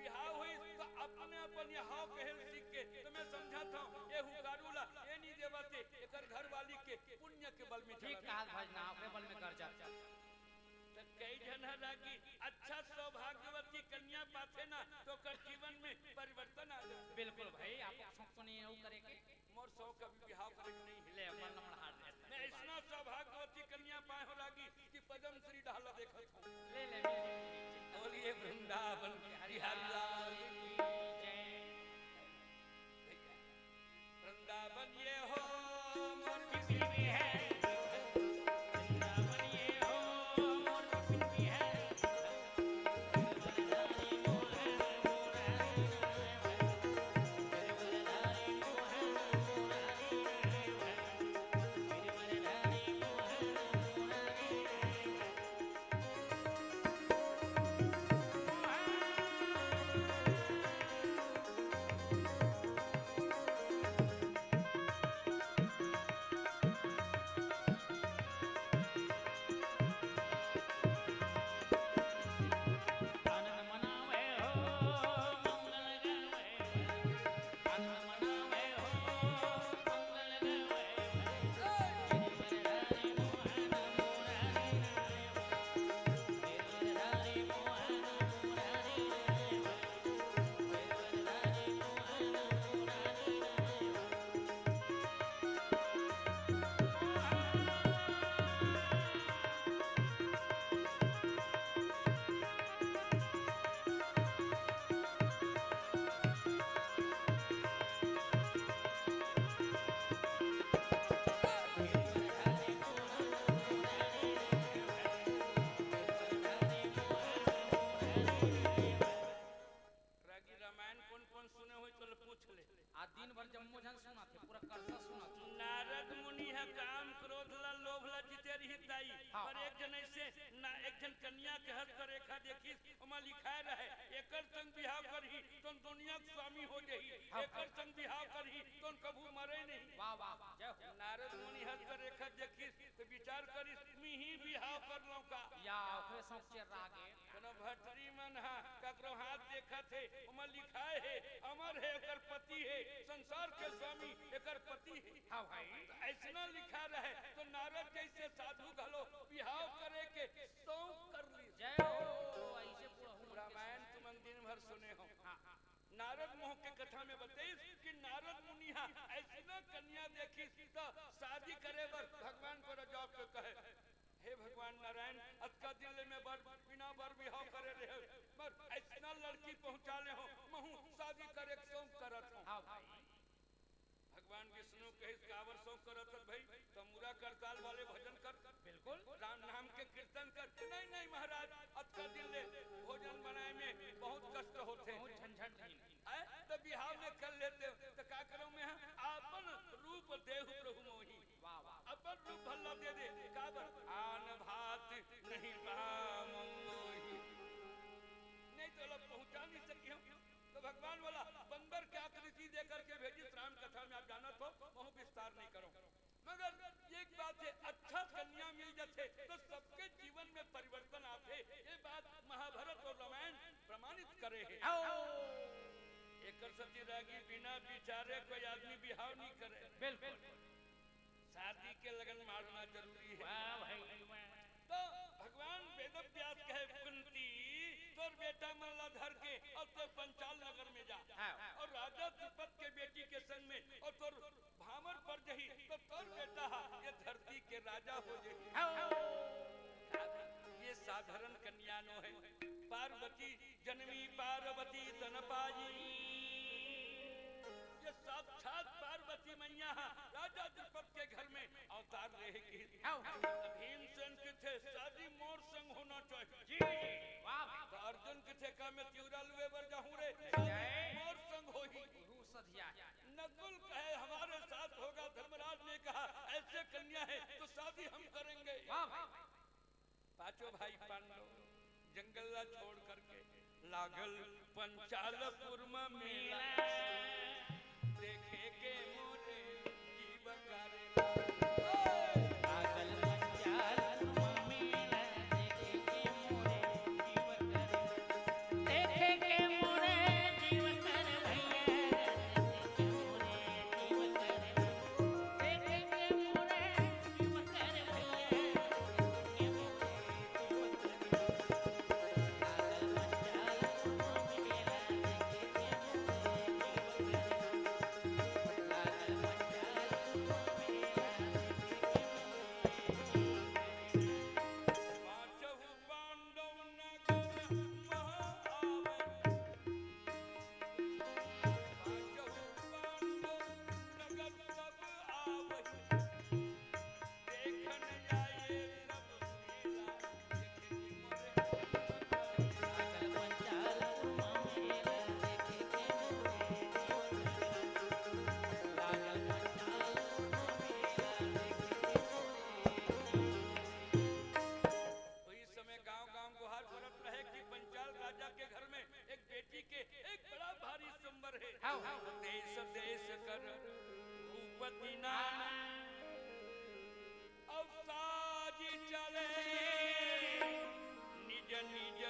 बिहाव होई, तो अपने अपन ये हाव कहल सीख के, तो मैं समझा था, ये हुकारू ला, ये नहीं देवत हे, एकर घर वाली के पुण्य के बल में ठीक चला। कहा भजना, ओकरे बल में कर जा। तो कई झन ह रागी अच्छा सौभाग्यवती कन्या पाथे ना, तो ओकर जीवन में परिवर्तन आ जाए। बिल्कुल भाई, आप सोच तो नहीं, वो करे के। मोर शौक अभी बिहाव करे के नहीं है। ले, अपन नंबर हार दे। मैं ऐसना सौभाग्यवती कन्या पाए हो रागी कि पद्म श्री डाला देखत हूँ। ले, ले, ले, ले, ले। बोलिए वृंदावन बिहारी लाल की जय। वृंदावन ये हो मोर किसी भी है। आज दिन भर जम्मो झन सुनत हे, पूरा करसा सुनत हे। नारद मुनि ह काम, क्रोध ला, लोभ ला जीते रहिस दाई। हाँ, पर हाँ। एक झन अइसे ना, एक झन कन्या के हस्तरेखा देखिस, ओमा लिखाय रहे, "एकर संग बिहाव करही, तोन दुनिया के स्वामी हो जही, हाँ, एकर हाँ। संग बिहाव करही, तोन कभू मरे नहीं।" वाह, वाह, वाह, जय हो। नारद मुनि हस्तरेखा देखिस, त विचार करिस, "मिही बिहाव कर लौं का?" या, ओकरे सौंसे रागे। कोनो भटरी मन ह ककरो हाथ देखत हे, ओमा लिखाय हे, "अमर हे, एकर पति हे, संसार के स्वामी एकर पति हे।" हाँ भाई। त अइसना लिखा रहे, त नारद जइसे साधु घलो बिहाव करे के सौंक कर लिस। जय हो, अइसे पूरा हो। रामायण तुमन दिन भर सुने हो। हाँ, हाँ। नारद मोह के कथा में बतइस कि नारद मुनि ह अइसना कन्या देखिस, त शादी करे बर भगवान करा जाके कहे, "हे भगवान नारायण, अतका दिन ले मैं बर, बिना बर बिहाव करे रहे, पर अइसना लड़की पहुंचा ले हो, महूं शादी करे के सौंक करत हों।" हाँ भाई। भगवान विष्णु कहिस, "काबर सौंक करत हस भाई? तमूरा करताल वाले भजन कर, बिल्कुल। राम नाम के कीर्तन कर।" "नहीं, नहीं महाराज, अतका दिन ले भोजन बनाए में बहुत कष्ट होथे।" बहुत झंझट झेल। "आय, त बिहाव में कर लेते हो, त का करूं मैं? आपन रूप देहु प्रभु मोहि।" वाह, वाह। अपन रूप भल्ला दे दे, काबर? "आन भात नहीं पावंव दोहि।" नहीं त ओला पहुंचा नहीं सकिहंव। त भगवान ओला बंदर के आकृति दे करके भेजिस। राम कथा में आप जानत हो, महूं विस्तार नहीं करों। मगर एक बात हे, अच्छा कन्या मिल जाथे त सबके जीवन में परिवर्तन आथे। ये बात महाभारत अउ रामायण प्रमाणित करे हे। आओ। एकर सेती रागी बिना विचारे कोई आदमी बिहाव नहीं करे। बिल्कुल। शादी के लगन मारना जरूरी हे। वाह भाई, वाह। त भगवान वेद व्यास कहे, "कुंती, तोर बेटा मन ला धर के अउ तैं पंचाल नगर में जा।" हाँ। अउ राजा द्रुपद के बेटी के संग में अउ तोर भांवर पर जही, त तोर बेटा ह ये धरती के राजा हो जही। हाँ। ये साधारण कन्या नो हे। पार्वती जनमी पार्वती तन पाई। ये साक्षात पार्वती मैया ह राजा द्रुपद के घर में अवतार लेहे के। हाँ। भीमसेन कथे, "शादी मोर संग होना चाहिए।" जी, जी, वाह, वाह। त अर्जुन कथे, "का मैं तिवरा लुए बर जाहूं रे? शादी मोर संग होही।" नकुल कहे, "हमारे साथ होगा।" धर्मराज ने कहा, "ऐसे कन्या है तो शादी हम करेंगे।" वाह, वाह। पांचों भाई पांडव जंगल ला छोड़ करके लागल पंचालपुर म मेला, देखे के मोरे जीव करे। लागल पंचालपुर म मेला, देखे के मोरे जीव करे। देखे के मोरे जीव करे भैया, देखे के मोरे जीव करे। देखे के मोरे ओही समय गांव-गांव गोहार पड़त रहे कि पंचाल राजा के घर में एक बेटी के एक बड़ा भारी स्वयंवर हे। हाँ, हाँ। देश देश कर भूपति नाना, अउ साज चले निज निज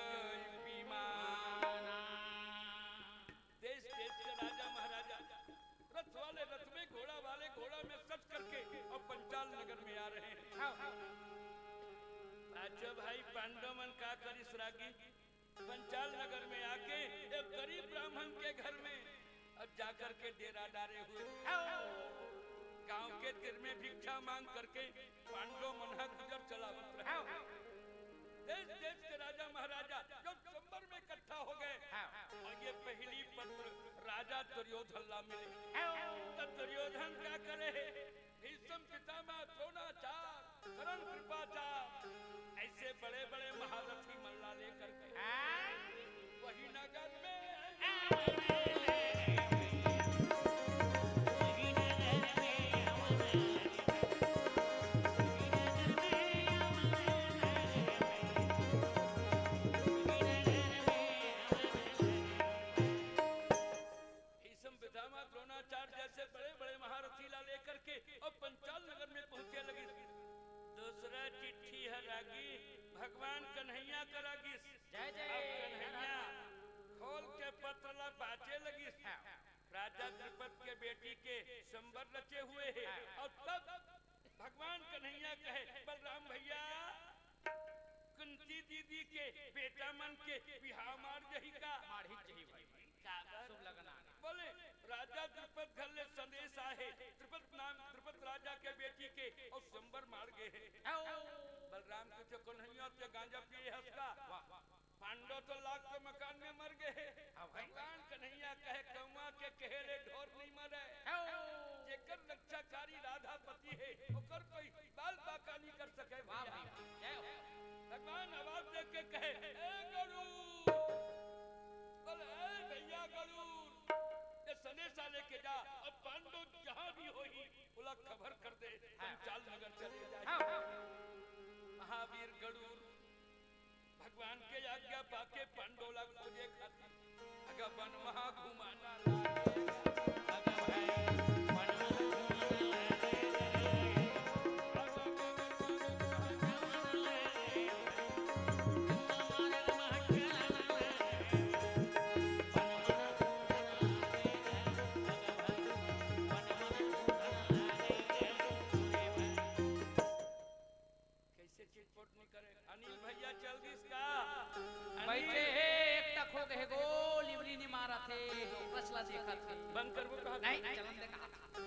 विमाना। देश देश के राजा महाराजा रथ वाले रथ में, घोड़ा वाले घोड़ा में सज करके अउ पंचाल नगर में आ रहे हैं। हाँ, हाँ। पांचों भाई पांडव मन का करिस रागी, पंचाल नगर में आके एक गरीब ब्राह्मण के घर में अब जाकर के डेरा डारे हुए। हाँ। गांव के तीर में भिक्षा मांग करके पांडव मन ह गुजर चलावत रहे। हाँ। देश देश के राजा महाराजा जो स्वयंवर में इकट्ठा हो गए। हाँ। अउ ये पहिली पत्र राजा दुर्योधन ला मिले। हाँ। त दुर्योधन का करे हे? भीष्म पितामह द्रोणाचार्य कर्ण कृपाचार्य अइसे बड़े बड़े महारथी मन ला लेकर के हाँ। वही नगर में हाँ। हुए हे। अउ तब भगवान कन्हैया कहे, "बलराम भइया, कुंती दीदी के बेटा मन के बिहाव मार जही का?" मारही जही भाई। काबर? शुभ लगन आगे। बोले, "राजा द्रुपद घर ले संदेश आहे, द्रुपद नाम, द्रुपद राजा के बेटी के अउ स्वयंवर मार गे हे।" हौ। बलराम कथे, "कन्हैया, ते गांजा पिए हस का?" वाह। पांडव तो लाख के मकान में मर गे हे। हाँ भाई। भगवान कन्हैया कहे, "कौआ के कहे ले ढोर नहीं मरे।" हौ। जेकर रक्षाकारी राधापति हे, ओकर कोई बाल बाका नहीं कर सके वाह भैया। भाई, जय हो। भगवान आवाज दे के कहे, "ए गरुड़, बोले, ए भैया गरुड़, ये संदेशा लेके जा, अब पांडव जहाँ भी होही, ओला खबर कर दे, हाँ। पंचाल नगर चले जाए।" हाँ, हाँ। महावीर गरुड़ भगवान के आज्ञा पाके पांडव ला खोजे खातिर अगा वन महा घुमाना लागे। कैसे चिटपुट नहीं करे? अनिल भैया चल दिस का? अनिल। बैठे हे, एक टक हो गए, गोल इवरी नहीं मारा थे, ओकरस ला देखा थे। बंद करबो कहा? नहीं, चलन दे कहा था।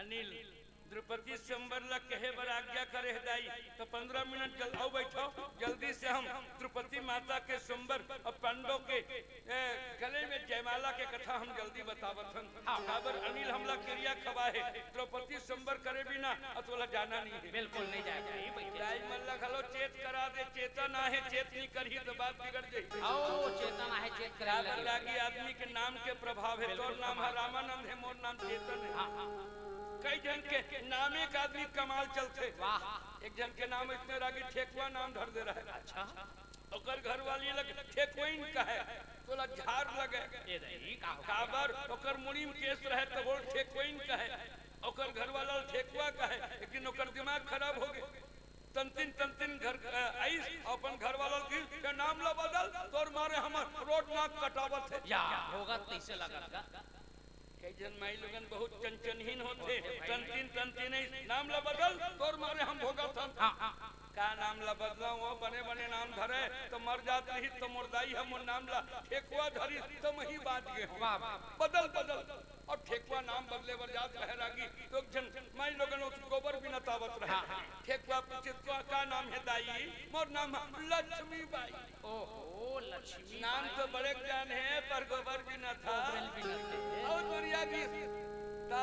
अनिल, द्रुपदी स्वयंवर ला कहे बर आज्ञा करे हे दाई, तो पंद्रह मिनट जल-, आओ बैठो, जल्दी से हम द्रुपदी माता के स्वयंवर अउ पांडव के, ए, गले में जयमाला के कथा हम जल्दी बतावत हन। हाँ। काबर अनिल हमला किरिया खवा हे, द्रौपदी स्वयंवर करे बिना अ तोला जाना नहीं हे। बिल्कुल नहीं जाए भाई, बैठे। दाई मन ला घलो चेत करा दे, चेतन आहे, चेत नहीं करही तो बात बिगड़ जाही। आओ, चेतन आहे, चेत करे काबर लगे। लागी आदमी के नाम के प्रभाव हे। बिल्कुल तोर नाम ह प्रभाव। रामानंद हे, मोर नाम चेतन हे। हाँ, हाँ। कई झन के नामे के आदमी कमाल चलथे। वाह। एक झन के नाम इसने रागी ठेकुआ नाम धर दे रहे। अच्छा। ओकर घरवाली लग ठेकुइन कहे, तोला झार लगे। ए दाई, का हो? काबर ओकर मुड़ी में केस रहे, तब वो ठेकुइन कहे, ओकर घरवाला ल ठेकुआ कहे, लेकिन ओकर दिमाग खराब हो गए। तंतिन, तंतिन घर, अ, आइस, अपन घरवाला ल कहिस, "ये नाम ला बदल, तोर मारे हमर रोड नाक कटावत हे।" या, होगा तैसे लगा, लगा। कई झन माई लोगन बहुत चंचनहीन होथे, तंतिन, तंतिन, ए नाम ला बदल, तोर मारे हम भोगत हन। हाँ, हाँ। का नाम ला बदलंव, वो बने बने नाम धरे, तो मर जात रही, तो मोर दाई ह मोर नाम ला ठेकुआ धरी, तो मही बाँच गे हंव। वाह, वाह। बदल, बदल। अउ ठेकुआ नाम बदले बर जात रहे रागी, तो एक झन माई लोगन वो गोबर बिनत आवत रहे। हाँ, हाँ। ठेकुआ पूछे, "का, का नाम हे दाई?" "मोर नाम ह लक्ष्मी बाई।" ओहो, लक्ष्मी नाम बाई। तो बड़े जान हे, पर गोबर बिनत हे। गोबर बिनत हे। अउ दुरिहा गिस। ता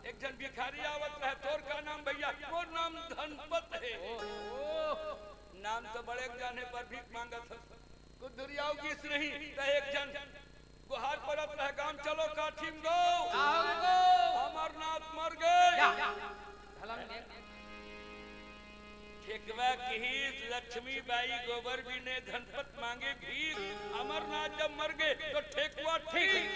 एक झन भिखारी आवत रहे, "तोर का नाम भैया?" "मोर नाम धनपत हे।" ओहो। नाम तो बड़े जान हे, पर भीख मांगत हे। कुछ दुरिहा गिस नहीं, त एक झन गोहार परत रहे, "गाम चलो, काठी म गो।" का हो गो? "अमरनाथ मर गे।" या, या। ढलम दे। ठेकवा किहिस, "लक्ष्मी बाई गोबर बिने, धनपत मांगे भीख, अमरनाथ जब मर गे, तो ठेकवा ठीक।"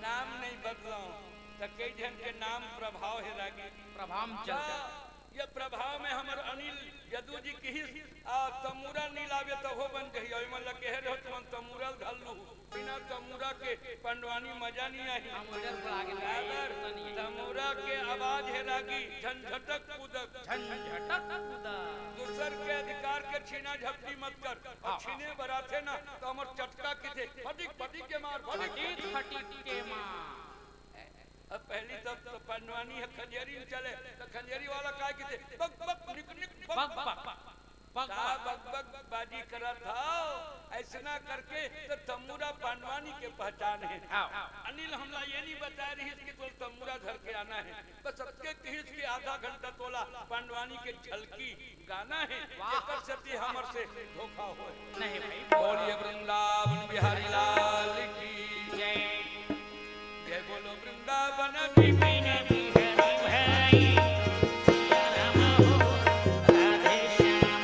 नाम नहीं बदलंव, त कई झन के नाम प्रभाव हे रागी। प्रभाव में चलते। हाँ, ये प्रभाव में हमर अनिल यदु जी किहिस, आ, तमूरा नी लावे त हो बन जही, अउ मन ल कहे रहो तुमन तमूरा ल धर लू। बिना तमूरा के पंडवानी मजा नहीं आही। हम उधर पर आगे काबर? नहीं आए। तमूरा के आवाज हे रागी, झंझटक कूदक। झंझटक कूदक। दूसर के अधिकार के छीना झपटी मत कर। अउ हाँ। छीने बर आथे ना, त हमर चटका किथे, फटिक फटिक के मार, फटिक फटिक फटिक के मार। अब पहली तब तो पंडवानी ह खंजरी में चले, त खंजरी वाला काय किथे, बक बक निक निक बक बक बक। बक बक। का बक बक बाजी करत हव? अइसना करके तो तमूरा पंडवानी के पहचान हे। हाँ। अनिल हमला ये नहीं बताय रहिस कि तोला तमूरा धर के आना हे, बस अतके किहिस कि आधा घंटा तोला पंडवानी के झलकी गाना हे, वाह। एकर सेती हमर से धोखा होय। नहीं भाई। बोलिए वृंदावन बिहारी लाल की जय। जय बोलो वृंदावन बिहारी भाई। सिया राम हो, राधे श्याम।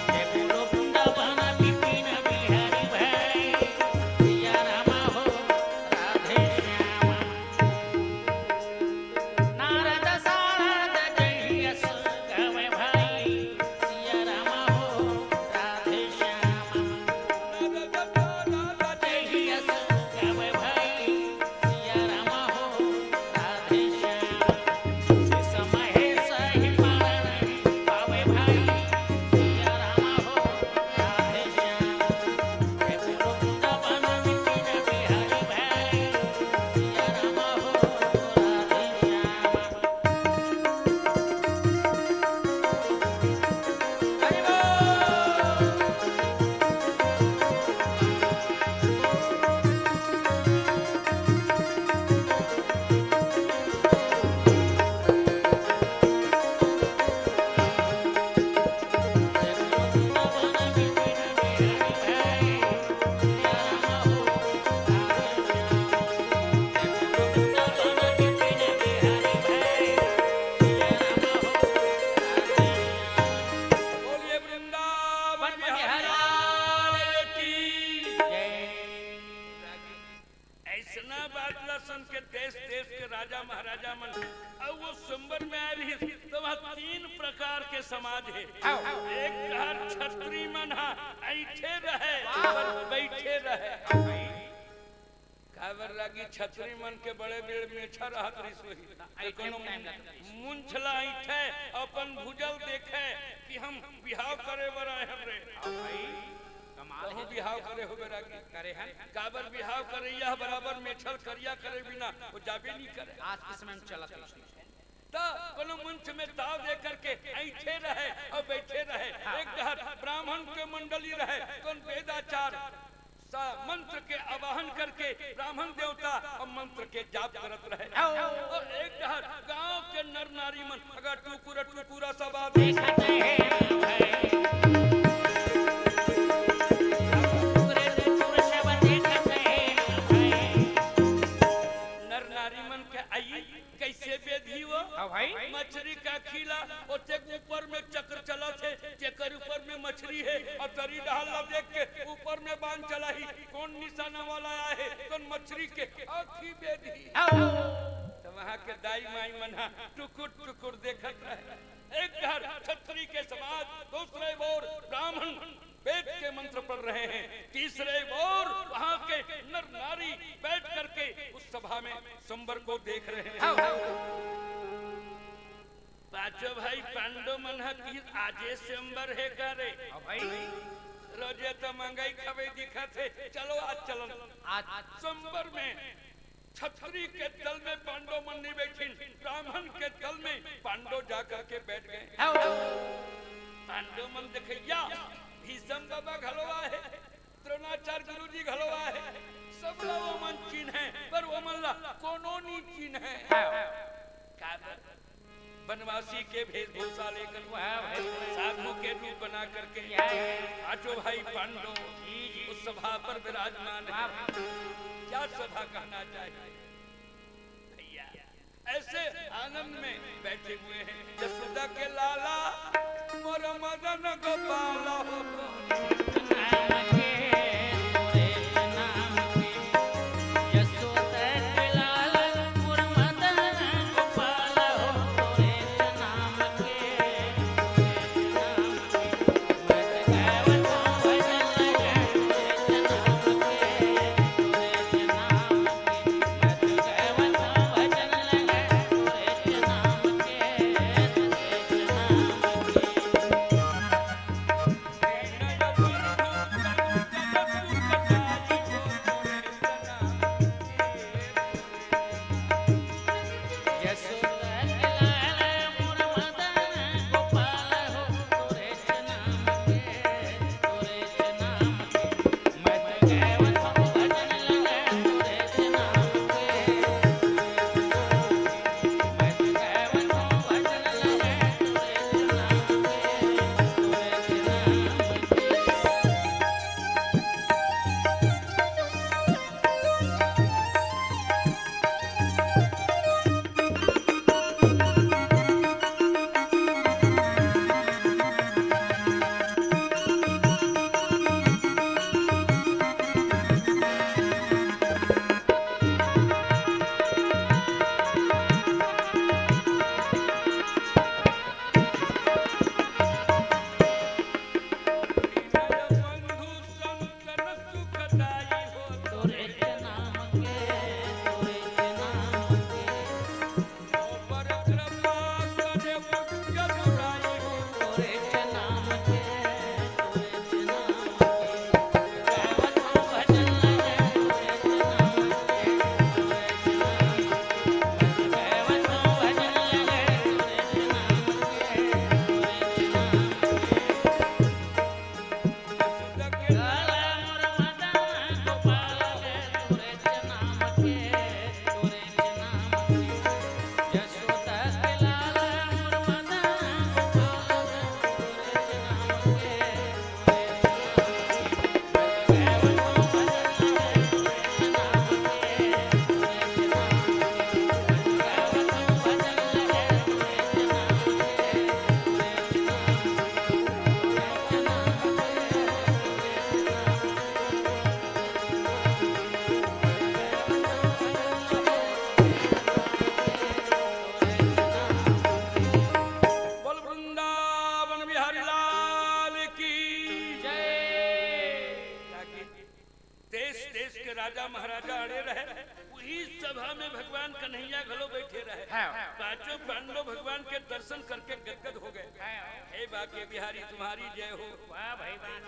जय बोलो वृंदावन बिहारी भाई। सिया राम हो, राधे श्याम। नारद सारद जय यश गावे भाई। सिया राम हो, राधे श्याम। नारद सारद जय बात ला सुन के देश देश के राजा महाराजा मन अउ वो स्वयंवर में आए रहिस, तो वहाँ तीन प्रकार के समाज हे। आओ। एक डहर छत्री मन हा ऐठे रहे, वाह। पर बैठे रहे। हाँ भाई। काबर रागी छत्री मन के बड़े बेड़ मेछा रहत रहिस होही। तो ऐठे कोनो में टाइम लगत रहिस। मुंछ ला ऐठे, अपन भुजा ल देखे कि हम बिहाव करे बर आए हन रे। हाँ भाई, कमाल कहूँ हे। बिहाव करे होबे रागी। करे हन। काबर बिहाव करइया ह बराबर मेछा ल करिया करे बिना वो जाबे नहीं करे। आज के समय में चलत हे। त कोनो मुंछ में ताव दे करके ऐठे रहे अउ बैठे रहे। हाँ। एक डहर ब्राह्मण के मंडली रहे, कोन वेदाचार सा मंत्र के आवाहन करके ब्राह्मण देवता अउ मंत्र के जाप करत रहे। आओ। अउ एक डहर गांव के नर नारी मन अगर टुकुर टुकुर सब आदमी देखत हे भाई। टुकुर टुकुर सब देखत हे भाई। नर नारी मन के आई कैसे बेधी वो? हाँ भाई। मछरी का खीला, ओते ऊपर में चक्र चलत हे, जेकर ऊपर में मछरी हे, अउ तरी डहर ला देख के ऊपर में बाण चलाही, कोन निशाना वाला आए हे, कोन मछरी के आँखी बेधी। आओ। त वहाँ के दाई माई मन हा टुकुर टुकुर देखत रहे। एक डहर छत्री के समाज, दूसरे ओर ब्राह्मण वेद के मंत्र पढ़ रहे हैं, तीसरे ओर वहाँ के नर नारी बैठ करके उस सभा में स्वयंवर को देख रहे हैं। हाँ, हाँ। पांचों भाई पांडव मन ह किहिस, "आजे स्वयंवर हे का रे?" हाँ भाई। रोजे तो मंगई खवई दिखत हे, चलो आज चलन। आज स्वयंवर में छत्री के दल में पांडव मन नहीं बैठिन, ब्राह्मण के दल में पांडव जा करके बैठ गए। हाँ। पांडव मन देखइया, भीष्म बाबा घलो आहे, द्रोणाचार्य गुरु जी घलो आहे, सब ला वो मन चिन्हे, पर वो मन ला कोनो नहीं चिन्हे। हाँ। काबर? वनवासी के वेशभूषा लेकर, वाह भाई। साधु के रूप बना करके, वाह। पांचों भाई पांडव जी, जी। उस सभा पर विराजमान है। वाह भाई। क्या सभा कहना चाहिए भैया, ऐसे आनंद में बैठे हुए हैं। यशोदा के लाला मोर मदन गोपाल हो। राजा महाराजा अड़े रहे, वही सभा में भगवान कन्हैया घलो बैठे रहे। हाँ। पांचों पांडव भगवान के दर्शन करके गदगद हो गए। हाँ। हे बांके बिहारी, तुम्हारी जय हो। वाह भाई, वाह।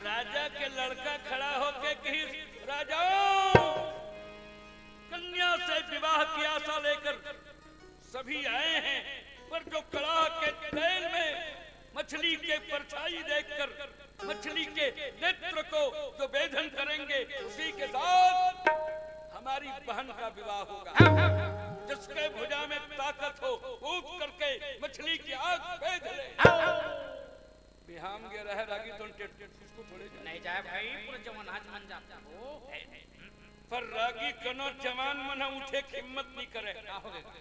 राजा के लड़का खड़ा होके कही, राजाओं, कन्या से विवाह की आशा लेकर सभी आए हैं, पर जो कड़ाह के तेल में मछली के परछाई देखकर मछली के नेत्र को जो भेदन करेंगे, उसी के साथ हमारी बहन का विवाह होगा। जिसके भुजा में ताकत हो, कूद करके मछली की आंख भेद ले। बिहाम गे रहे रागी, तो टेट-, उसको थोड़े जाए। नहीं जाए भाई, पूरा जवान आज मन जाता हो। पर रागी कनो जवान मन उठे के हिम्मत नहीं करे। का हो गया?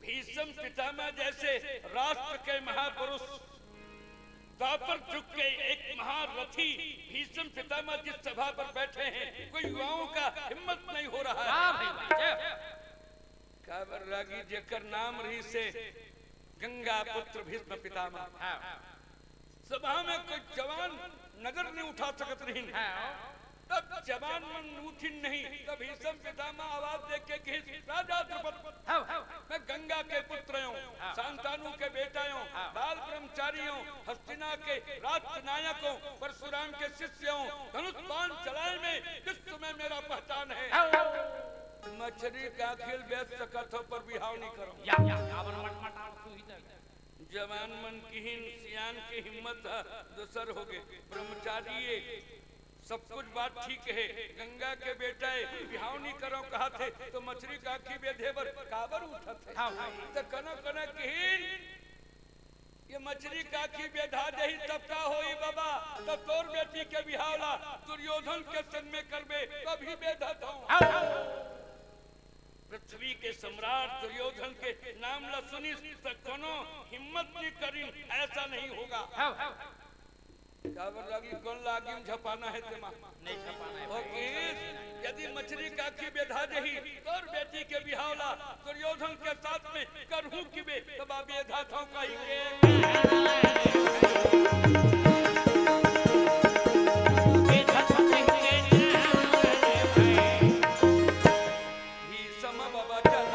भीष्म पितामह जैसे राष्ट्र के महापुरुष, द्वापर युग के एक महारथी भीष्म पितामह जिस सभा पर बैठे हैं, कोई युवाओं का हिम्मत नहीं हो रहा है। वाह भाई वाह, जय हो। काबर रागी जेकर नाम रहिसे गंगा पुत्र भीष्म पितामह। हाँ। सभा में कोई जवान नगर नहीं उठा सकत रहिन। हाँ। तब जवान मन उठिन नहीं, तब भीष्म पितामह आवाज दे के कहिस, राजा द्रुपद, हाँ, हाँ। मैं गंगा के पुत्र हूँ, हाँ। शांतनु के बेटा हूँ, हाँ। बाल ब्रह्मचारी हूँ, हस्तिना के राष्ट्रनायक हूँ, परशुराम के शिष्य हूँ, धनुष बाण चलाए में विश्व में मेरा पहचान है। हाँ। मछरी का आँखी ल बेच सकत हो, पर बिहाव नहीं करो। या, या, या, अपन मटमटाहट तू ही तो। जवान मन किहिन, सियान के हिम्मत ह दूसर होगे। ब्रह्मचारी ये, सब कुछ बात ठीक है, गंगा के बेटा है, बिहाव नहीं करो कहा थे, तो मछरी का आँखी बेधे बर काबर उठत है? हाँ, हाँ। तो कनो कनो किहिन, ये मछरी का आँखी बेधा जही तब का होई बाबा, तब तोर बेटी के बिहाव ला दुर्योधन के संग में करबे, तभी बेधत हूँ। हाँ। पृथ्वी के सम्राट दुर्योधन के नाम ला सुनिस त कोनो हिम्मत नहीं करिन, ऐसा नहीं होगा। हाँ, हाँ। काबर रागी, कोन ला आगी में झपाना है तेमा? नहीं झपाना है ओ भाई। किस, यदि मछरी का आँखी बेधा जही तोर बेटी के बिहाव ला दुर्योधन के साथ में करहूं कि बे, तब बेधा थो कही के। भीषम बाबा चल।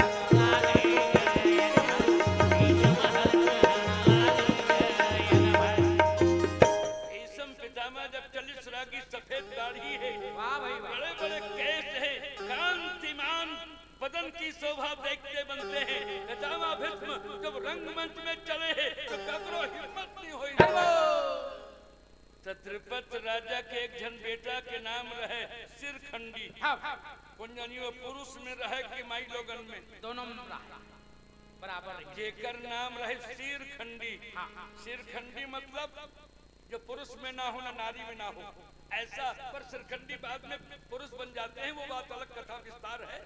भीषम पितामह जब चलिस रागी, सफेद दाढ़ी है, वाह भाई वाह। बड़े बड़े केस है, कांतिमान बदन की शोभा देखते बनते हैं। पितामह भीष्म जब रंगमंच में चले हैं तो ककरो हिम्मत नहीं होई। तो द्रुपद राजा के एक झन बेटा के नाम रहे शिरखंडी। हाँ, हाँ। कोन जानी वो पुरुष में रहे कि माई लोगन में? दोनों में रहे। बराबर रहे। जेकर नाम रहे शिरखंडी। हाँ, हाँ। शिरखंडी मतलब जो पुरुष में ना हो, ना नारी में ना हो, ऐसा। पर शिरखंडी बाद में पुरुष बन जाते हैं, वो बात अलग, कथा विस्तार है।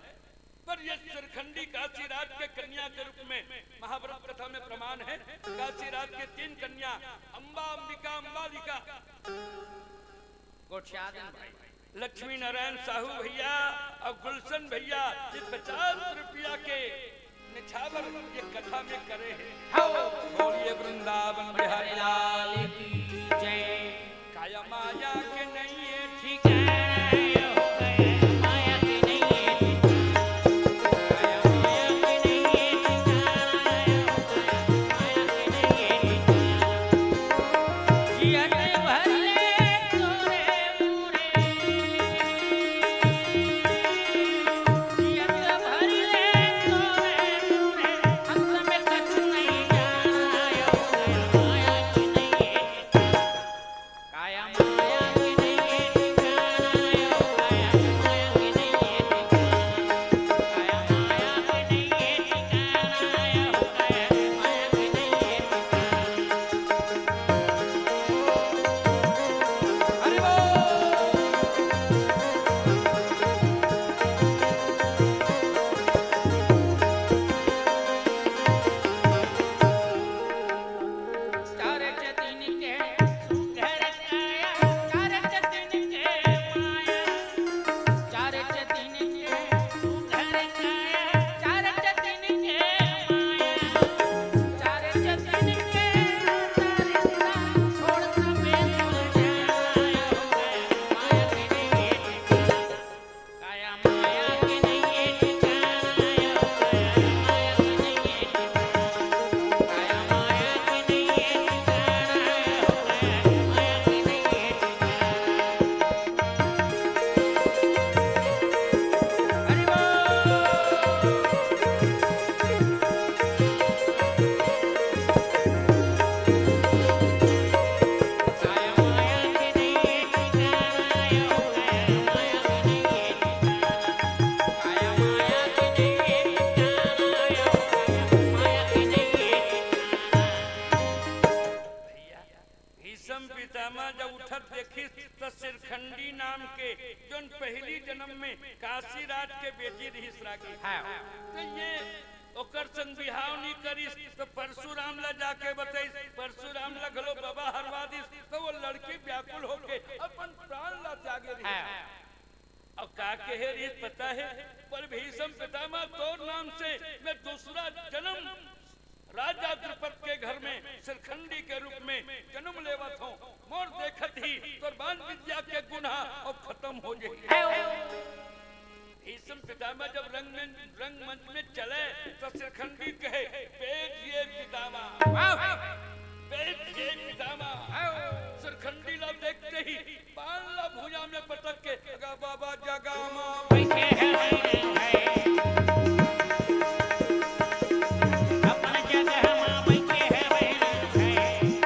पर ये शिरखंडी काशीराज के कन्या के रूप में महाभारत कथा में प्रमाण है। काशीराज के तीन कन्या, अम्बा, अंबिका, अम्बालिका। गोठिया देन भाई। लक्ष्मी नारायण साहू भैया और गुलशन भैया ये पचास रुपया के निछावर ये कथा में करे हैं। हाँ। बोलिए वृंदावन बिहारी लाल की जय। काया माया के नहीं है ठिकाना, हो गया माया के नहीं है ठिकाना। काया माया के नहीं है ठिकाना, हो गया माया के नहीं है ठिकाना। जियत भर ले तोरे मोरे, जियत भर ले तोरे मोरे, हम सब कछु नहीं जाना, हो गया माया के नहीं है ठिकाना। काया माया के जनम में काशी राज के बेटी रिहिस रागी। हाँ। त ये ओकर संग बिहाव नइ करिस, त परसुराम ला जाके बतइस, परसुराम ला घलो बबा हरवा दिस, त वो लड़की व्याकुल होके अपन प्राण ला त्यागे रिहिस। हाँ। अउ का कहे रिहिस पता हे? "पर भीष्म पितामह, तोर नाम से मैं दूसरा जनम राजा द्रुपद के घर में शिखंडी के रूप में जनम लेवत हंव, मोर देखत ही तोर बाण विद्या के गुण ह अब खतम हो जाही।" भीष्म पितामह जब रंग में, रंगमंच में चले, त शिखंडी कहे, "बैठिए पितामह, वाह! बैठिए पितामह।" वाह! शिखंडी ला देखते ही बाण ला भुजा में पटक के, "अगा बाबा जगा माँ बइठे हे, बइठे हे।" अपन जगह माँ बइठे हे, बइठे हे।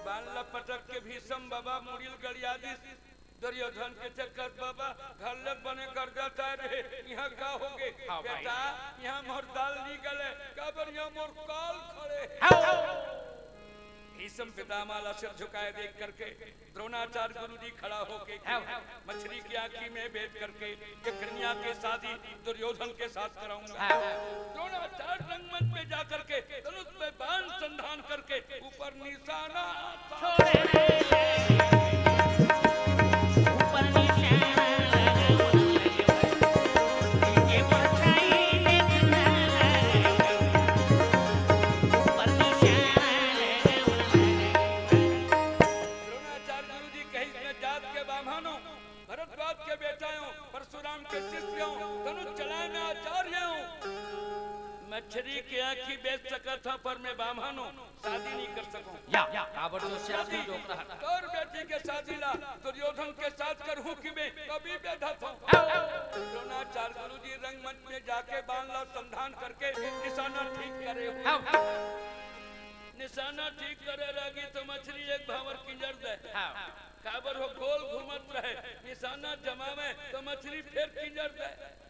बाण ला पटक के भीष्म बाबा मुड़ी ल गड़िया दिस। दुर्योधन के चक्कर, "बाबा, घर ले बने कर जाता रे, इहाँ का होगे?" हाँ भाई। "बेटा, इहाँ मोर दाल नइ गले, काबर इहाँ मोर काल खड़े हे।" हाँ। भीष्म पितामह ला सिर झुकाए देख करके द्रोणाचार्य गुरुजी खड़ा होके, हाँ। मछरी की आंखी में बैठ करके एक कन्या के शादी दुर्योधन के साथ कराऊंगा। हाँ। द्रोणाचार्य रंगमंच पे जा करके धनुष पे बाण संधान करके ऊपर निशाना छोड़े। ऊपर निशाना लगावना लगे भाई। नीचे परछाई देखना लगे। ऊपर निशाना लगावना लगे भाई। द्रोणाचार्य गुरुजी कहिस, "मैं जात के बाम्हन हंव, भरद्वाज के बेटा हंव, परशुराम के शिष्य हंव, धनुष चलाए में आचार्य हंव। मछरी के आंखी बेच सकत हंव, पर मैं बाम्हन हंव, शादी नइ कर सकंव।" या, या, काबर तो शादी शादी, जो रहा। तोर बेटी के शादी ला दुर्योधन के साथ करहूं कि मैं कभी बेधत हंव। हाँ। द्रोणाचार्य गुरुजी रंगमंच में जाके बाण ला संधान करके निशाना ठीक करे हंव। हाँ। निशाना ठीक करे रागी त मछरी एक भांवर किंजर दे। हाँ। काबर हो गोल घूमत रहे, निशाना जमावे त मछरी फेर किंजर दे।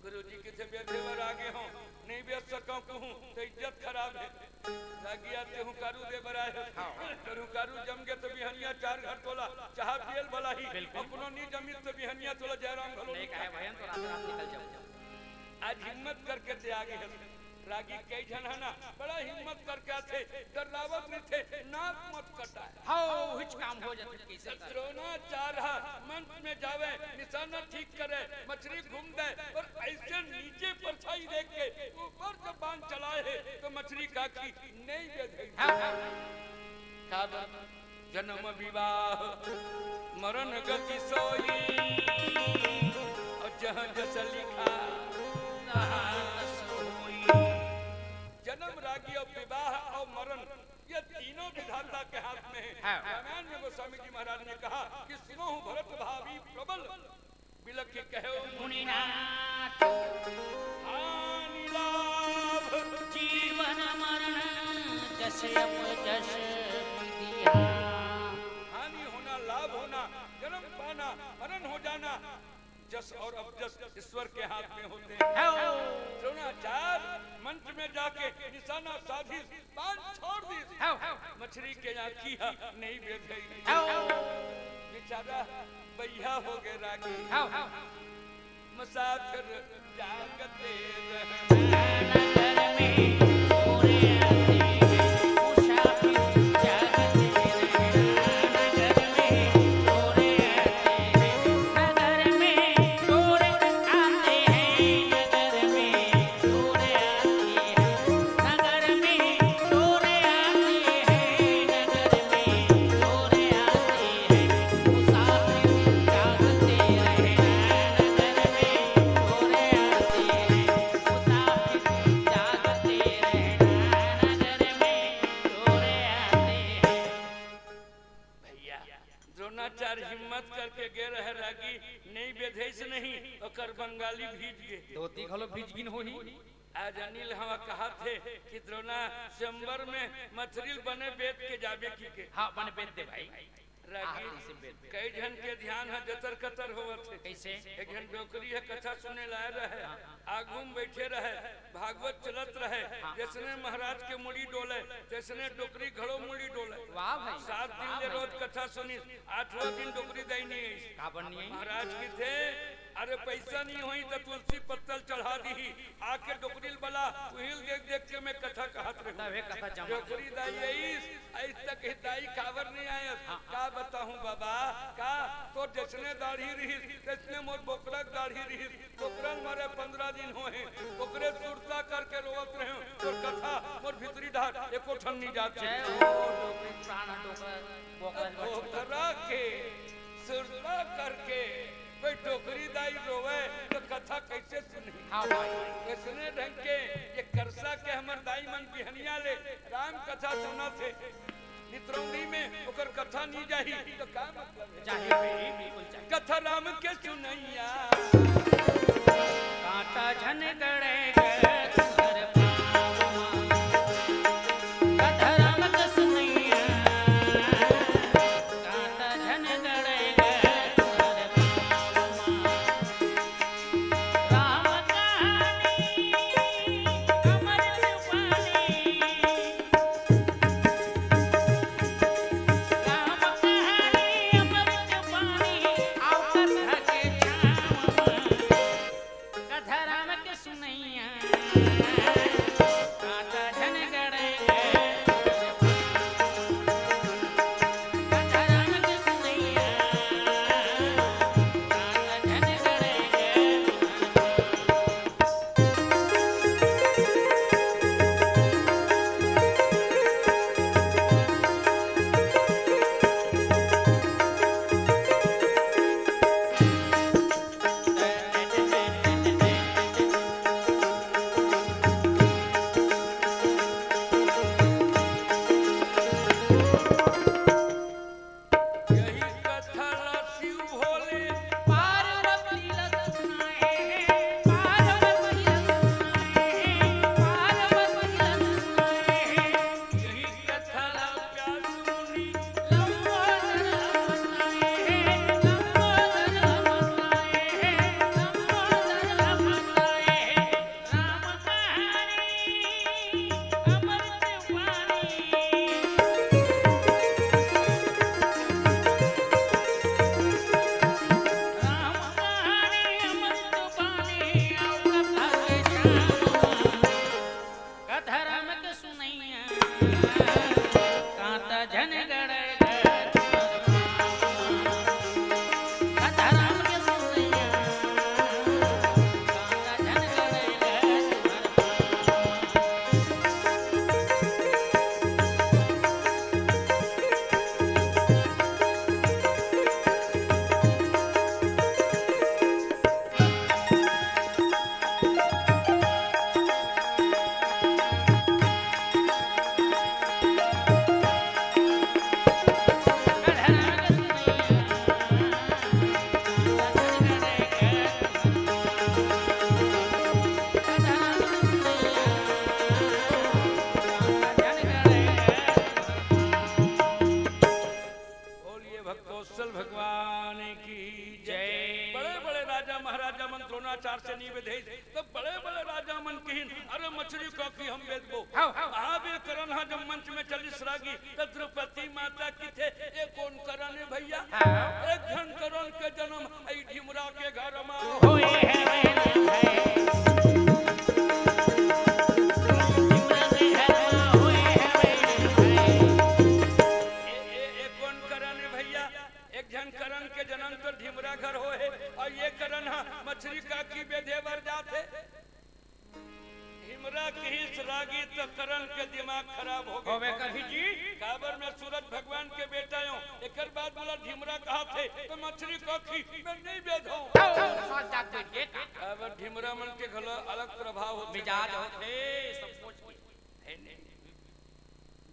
गुरुजी कथे, "बेधे बर आगे हंव, नइ बेध सकंव कहूं त इज्जत खराब हे।" रागी आज तें हुंकारू दे बर आए हस। हाँ। तोर हुंकारू जम गे त बिहनिया चार घर तोला चाहा पिए ल बलाही। बिल्कुल। अउ कोनो नइ जमिस त बिहनिया तोला जयराम घलो नइ नइ कहे कहे। भयन तो रात रात निकल जाऊं। आज हिम्मत करके तें आगे हस। रागी कई झन ह ना, बड़ा हिम्मत करके आथे, डर्रावत रहिथे, नाक मत कटाए। हाँ, उहिच काम हो जाथे, कइसे त कर? द्रोणाचार्य ह मंच में जावे, निशाना ठीक करे, मछरी घूम दे, अउ अइसे नीचे परछाई देख के ऊपर जब बाण चलाए हे, त मछरी का की नइ बेधे। हाँ, हाँ। का बात? जनम विवाह मरण गति सोई, अउ जहाँ जस लिखा तहाँ तस होई। जनम, रागी अउ विवाह अउ मरण, ये तीनों विधाता के हाथ में हे। हाँ। रामायण में गोस्वामी जी महाराज ने कहा कि सुनहु भरत भावी प्रबल, बिलखि कहेउ मुनिनाथ। हानि लाभ। जीवन मरण जस अप जस विधि हा। हानि होना, लाभ होना, जन्म पाना, मरण हो जाना, जस और अपजस ईश्वर के हाथ में होते हैं। हाँ। द्रोणाचार्य मंच में जाके निशाना साधिस, बाण छोड़ दिस। हाँ। मछरी के आँखी ह नइ बेधे। हाँ। बेचारा बइहा हो गे रागी। हाँ। मुसाफिर जागते रहना। नगर में चोर आते हैं, मुसाफिर जागते रहना। नगर में चोर आते हैं, नगर में चोर आते हैं, नगर में चोर आते हैं, नगर में चोर आते हैं, नगर में चोर आते हैं, मुसाफिर जागते रहना। नगर में चोर आते हैं, मुसाफिर जागते रहना। नगर में चोर आते हैं। भइया, द्रोणाचार्य हिम्मत करके गे रहे रागी, नइ बेधइस नहीं, ओकर बंगाली भीज गे। धोती घलो भीज गिन होही। आज अनिल हवा कहत हे कि द्रोणा, स्वयंवर में मछरी ल बने बेध के जाबे कहिके। हाँ, बने बेध दे भाई। रागी, आहा, कइसे बेल बेल। कई झन के ध्यान ह जतर कतर होवत हे। कइसे? एक झन डोकरी ह कथा सुने लाए रहे, हाँ, हाँ। आगू म बइठे रहे, भागवत चलत रहे, हाँ, हाँ। जइसने महाराज के मुड़ी डोले, तइसने डोकरी घलो मुड़ी डोले। वाह भाई। सात दिन ले वाह भाई। रोज कथा सुनिस, आठवां दिन डोकरी दाई नइ आइस। काबर नइ आइस? महाराज कहिथे, "अरे पइसा नइ होही त तुलसी पत्तल चढ़ा दिही।" आके डोकरी ल बला, उही ल देख देख के मैं कथा कहत रहूं। तभे कथा जमा। डोकरी दाई आइस, आइस त कहिस दाई काबर नइ आयस? हाँ। का बताहूं बाबा, का तोर जइसने दाढ़ी रिहिस, तइसने मोर बोकरा के दाढ़ी रिहिस। बोकरा ल मरे पंद्रह दिन होहे, ओकरे सुरता करके रोवत रहेंव, तोर कथा मोर भीतरी डहर एको ठन नइ जात हे। जय हो डोकरी प्राण डोकर, बोकरा के बच्चा। बोकरा के सुरता करके कोई डोकरी दाई रोवे त कथा कइसे सुनही? हाँ भाई। अइसने ढंग के ये करसा के हमर दाई मन बिहनिया ले राम कथा सुनत हे। नितरौंदी में ओकर कथा नइ जाही त का मतलब हे? जाही भाई, बिल्कुल जाही। कथा राम के सुनइया। कांटा झन गड़े ग तुंहर पाँव मा। कथा राम के सुनइया। कांटा झन गड़े ग तुंहर पाँव मा। राम कहानी अमृत पानी। राम कहानी अमृत पानी, अउ कथा के छाँव मा। कथा राम के सुनइया, कांटा झन गड़े ग। कथा राम के सुनइया, कांटा झन गड़े ग। यही कथा ला शिव भोले पार्वती ला सुनाए हे, पार्वती ला सुनाए हे, पार्वती ला सुनाए हे। यही कथा ला व्यास मुनि लंबोदर ला बताए हे, लंबोदर ला बताए हे, लंबोदर ला बताए हे। राम कहानी अमृत पानी। राम कहानी अमृत पानी, अउ कथा के छाँव मा। कथा राम के सुनइया, कांटा झन गड़े ग। बोलिए भक्तवत्सल भगवान की जय। जय। बड़े-बड़े राजा महाराजा मन द्रोणाचार्य से नइ बेधे, त बड़े-बड़े राजा मन किहिन, "अरे मछरी काकी हम बेधबो।" हव, हव। अब ये करण ह जब मंच में चलिस रागी, त द्रौपदी माता किथे, "ए कोन करण हे भइया?" हव। एक झन करण के जनम ए ढिमरा के घर मा होए हवय। ढिमरा के घर मा होए हवय। ए, ए, ए कोन करण हे भइया? एक झन करण के जनम तो ढिमरा घर होए हे, अउ ये करण ह मछरी काकी बेधे बर जाथे। ढिमरा किहिस रागी त करण के दिमाग खराब हो गे। होबे करही जी। काबर मैं सूरज भगवान के बेटा हों। एकर बाद मोला ढिमरा कहाथे त मछरी काकी मैं नइ बेधों। ओ, साथ जात बेटे। काबर ढिमरा मन के घलो अलग प्रभाव होथे। मिजाज होथे, सब कुछ हे।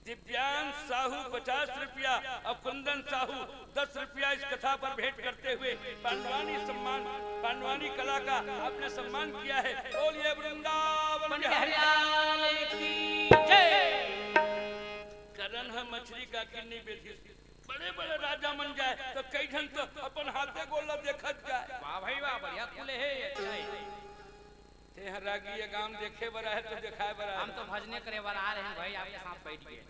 दिव्यांश साहू पचास रुपया अउ कुंदन साहू दस रुपया इस कथा पर भेंट करते हुए पांडवानी सम्मान, पांडवानी कला का आपने सम्मान किया है। बोलिए वृंदावन बिहारी लाल की जय। करण ह मछरी काकी नइ बेधिस, बड़े बड़े राजा मन जाए तो कई झन तो अपन हाथे गोड़ ला देखत जाए। वाह भाई वाह, बढ़िया खुले हे, अच्छा हे। ते ह रागी ये गांव देखे बर आए तो देखाए बर आए? हम तो भजने करे बर आ रहे हैं भाई, आपके साथ बैठ के।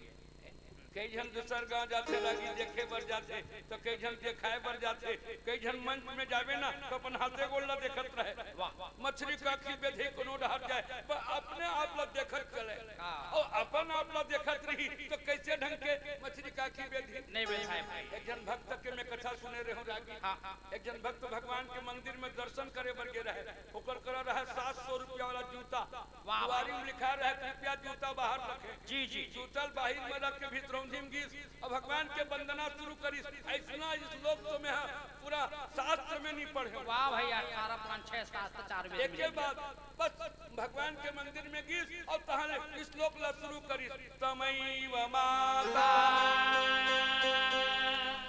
कई झन दूसर गांव जाथे, रागी देखे बर जाथे, तो कई झन देखाए बर जाथे, कई झन मंच में जाबे ना तो अपन हाथे गोड़ ला देखत रहे। वाह। मछरी काखी बेधी कोनो डहर जाए, पर अपने आप ला देखत चले। हाँ। अउ अपन आप ला देखत रही तो कैसे ढंग के मछरी काखी बेधी? नहीं बेचाए भाई। एक झन भक्त के मैं कथा सुने रहे हूँ रागी। हाँ, हाँ। एक झन भक्त भगवान के मंदिर में दर्शन करे बर गे रहे, ओकर करा रहे सात सौ रुपया वाला जूता। वाह, वाह। दुआरी में लिखा रहे, "कृपया जूता बाहर रखें।" जी, जी, जी। जूता ल बाहिर में रख के भीतरौंधी में गिस, अब भगवान के वंदना शुरू करिस। ऐसना श्लोक तो मैं ह पूरा शास्त्र में नहीं पढ़े हूँ। वाह भैया, अठारह पुराण, छह शास्त्र, चार वेद एके मिलेंगे। बात, बस भगवान के मंदिर में गिस अउ तहाँ ले श्लोक ला शुरू करिस, "तमैव माता।"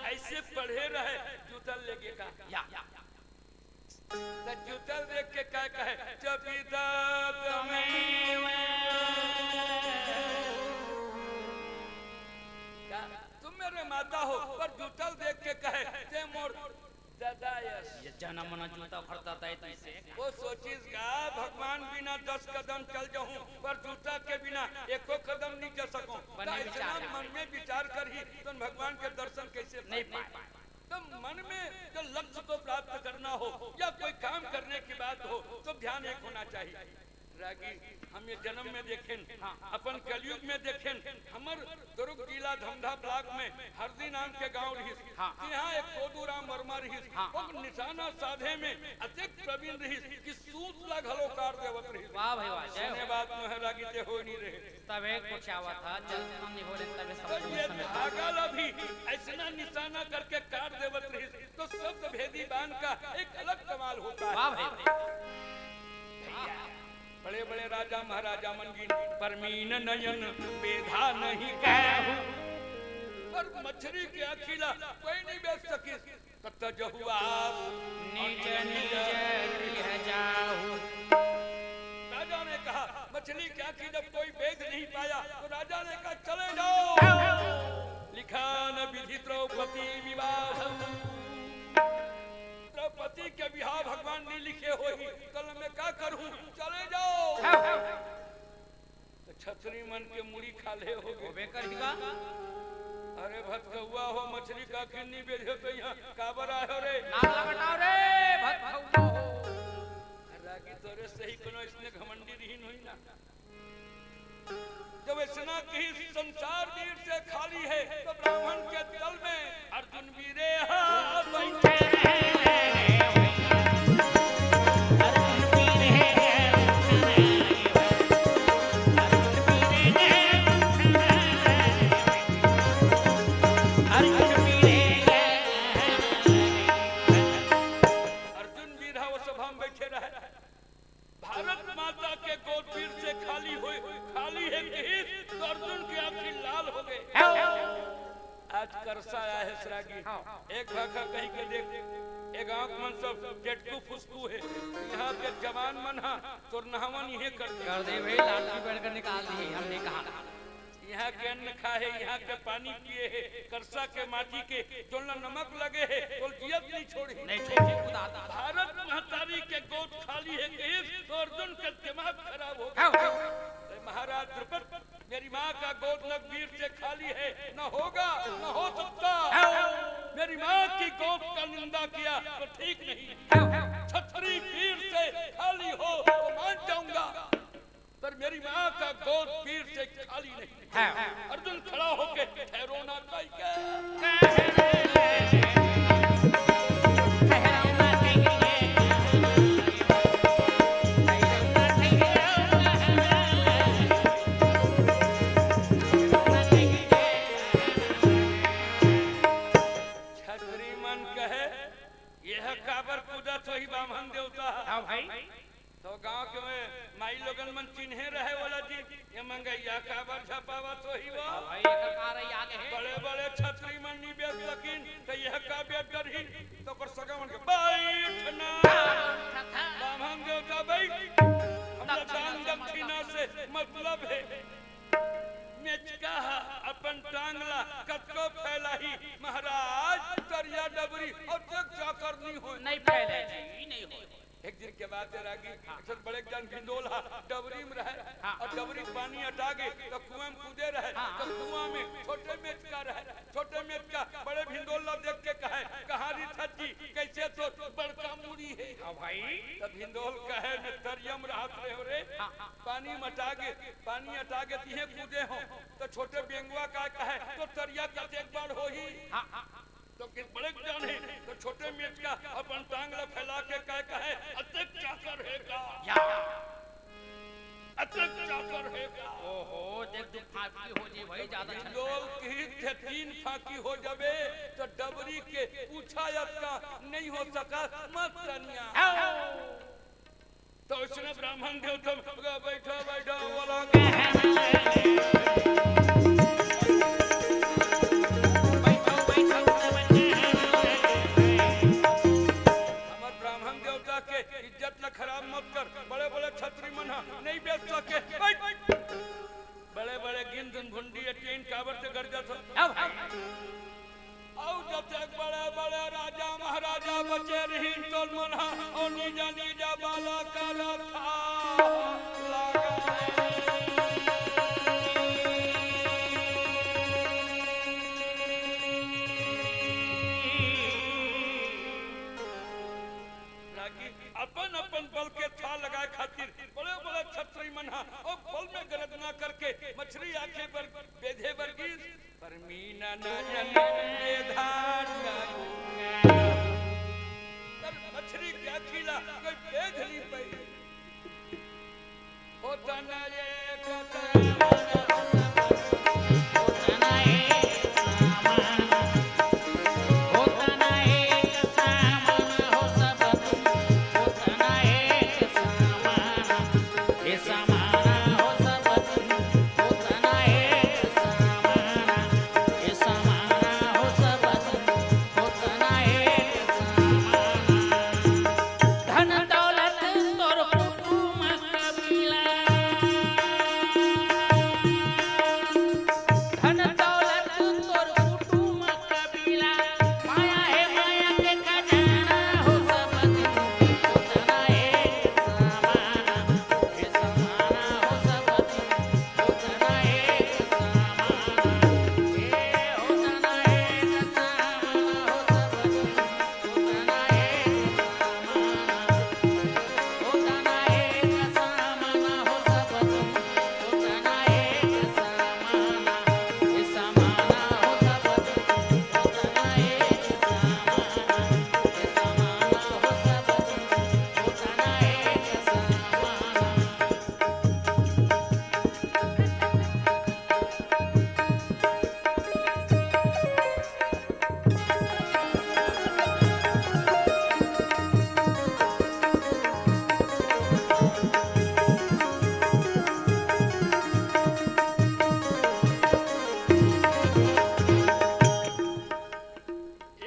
ऐसे पढ़े रहे, जूता लेगे का। या, या। त जूता ल देख के का कहे, "च पिता त्वमेव।" का, "तुम मेरे माता हो," पर जूता ल देख के कहे, "ते मोर ददा अस।" ये जना मना जूता उखड़ता है तो इसे। वो सोचिस का, "भगवान बिना दस कदम चल जाहूं, पर जूता के बिना एको कदम नहीं चल सकूं।" बने त ऐसना विचार है। मन में विचार करही, तो भगवान के दर्शन कैसे नहीं पाए? पाए। तो मन में जो लक्ष्य को प्राप्त करना हो या कोई काम करने की बात हो, तो ध्यान एक होना चाहिए। रागी, हम ये जन्म में देखेन, हाँ। अपन कलयुग में देखेन, हमर दुर्ग जिला धमधा ब्लॉक में हरदी नाम के गांव रहिस, हाँ। यहाँ एक कोदूराम वर्मा रहिस, हाँ। वो निशाना साधे में अतेक प्रवीण रहिस कि सूत ला घलो काट देवत रहिस। वाह भाई वाह, जय हो। सुने बात में है रागी ते हो नहीं रहे। तबे कुछ आवत हा, जब हम नहीं हो रहे, तबे सब तो कुछ ये समय धागा ला भी ऐसना निशाना करके काट देवत रहिस, तो शब्द भेदी बांध का एक अलग कमाल होता है। वाह भाई। भैया, बड़े-बड़े राजा महाराजा मन गिन, "परमीन नयन बेधा नहीं कहू।" पर मछरी के आँखी ला कोई नहीं बेध सकिस। तत जहुआ निज निज गृह जाहु। राजा ने कहा, मछली की आँखी जब कोई बेध नहीं पाया, तो राजा ने कहा, "चले जाओ।" लिखा न विधि द्रौपदी विवाह। द्रौपदी के विवाह भगवान नहीं लिखे होही, तो मैं का करूं? चले जाओ। तो छतरी मन के मुड़ी खाल्हे होगे। होबे करही गा। अरे भतकउवा हो, मछरी काखी नी बेधे तो यहाँ काबर आए हो रे? नाम ला कटाओ रे, भतकउवा हो। रागी तोरे सही कोनो इसने घमंडी रहिन होही ना। जब इसना कही संसार वीर से खाली है, तो ब्राह्मण के दल में अर्जुन वीरे हा बैठे हैं। अर्जुन वीर हा वो सभा में बैठे रहे। भारत माता के गोद वीर से खाली होय, खाली हे कहिस, तो अर्जुन के आँखी लाल होगे। आज करसा आए हे सरागी। एक भाखा कही के देख, ए गाँव के मन सब टेटकू फुसकू हे। यहाँ के जवान मन हा तोर नहावन इहे कर दे। कर दे भाई, लाठी पकड़ के निकाल दी, हमने कहा। यहाँ के अन्न खाए हे, यहाँ के पानी पिए हे, करसा के माटी के, जोन ला नमक लगे हे, तोल जियत नहीं छोड़ी। नहीं छोड़ी, खुदा। भारत महतारी के गोद खाली हे कहिस, तो अर्जुन के दिमाग खराब होगे। हाँ, हाँ। अरे महाराज द्रुपद, मेरी माँ का गोद नग वीर से खाली है, न होगा, न हो सकता। हाँ। मेरी माँ की गोद का निंदा किया तो ठीक नहीं। हाँ, हाँ। छतरी वीर से खाली हो तो मान जाऊंगा, पर मेरी माँ का गोद वीर से खाली नहीं। हाँ। अर्जुन खड़ा होके ठहरो ना कहि के। छतरी मन कहे, "यह काबर कूदत होही बाम्हन देवता?" हाँ भाई। तो गांव के में माई लोगन मन चिन्हे रहे वाला जी, ये मंगैया काबर झपावत होही वो? हाँ भाई, ये तो कार ही आगे है। बड़े-बड़े छतरी मन नी बेच सकिन, तो यह का बेच डरही? तो ओकर सगा मन के, "बैठ ना, बाम्हन देवता बैठ, हमला दान दक्षिणा से मतलब है।" मेचका हा अपन टांग ला कतको फैलाही महाराज, तरिया डबरी अतेक चाकर नइ होय। नइ फैले जी, नइ होय। एक दिन के बात हे रागी, एक ठन बड़े जन भिंदोल हा डबरी में रहय। हाँ, अउ हाँ। डबरी के पानी अटा गे त कुआं में कूदे रहय। हाँ, त हाँ। कुआं में छोटे मेचका रहय। छोटे मेचका बड़े भिंदोल ला देख के कहय, "कहाँ रिथस जी, कइसे तोर बड़का मुड़ी हे?" हाँ भाई। त भिंदोल कहय, "मैं तरिया में रहत रहेंव रे, हाँ, हाँ। पानी में अटा गे, पानी अटा गे तिहें कूदे हों।" त छोटे बेंगवा का कहय, "तोर तरिया कतेक बड़ होही?" हाँ, हाँ। त किस बड़े जाने, त छोटे मेचका अपन टांग ला फैला के का कहय, "अतेक चाकर हे का?" या। अतेक चाकर हे का?" ओहो, देख दू फाकी हो जी भाई, ज्यादा छन- भिंदोल किहिस, "तीन फाकी हो जाबे, त डबरी के पूछा अतका नइ हो सकय, मत तनिया।" आओ। त ओइसने ब्राह्मण देवता, "बइठो, बइठो, बोला।" हमर ब्राह्मण देवता के इज्जत ला खराब मत कर। बड़े-बड़े छतरी मन ह नइ बेच सके। बइठ। बड़े-बड़े गिंध भुंडी अटेन काबर से गरजत हो? अब अउ जतेक बड़े-बड़े राजा महाराजा बचे रहिन, तोर मन ह ओ निजा निजा बाला करत हा। रागी अपन अपन बल के थाह लगाए खातिर बड़े बड़े छतरी मन ह ओ बल में गरजना करके मछरी आखे बर बेधे बर गिस। पर मीना ना जन बेधा ना। पर मछरी के आखी ला कोई बेध नइ पाई। होता ना ये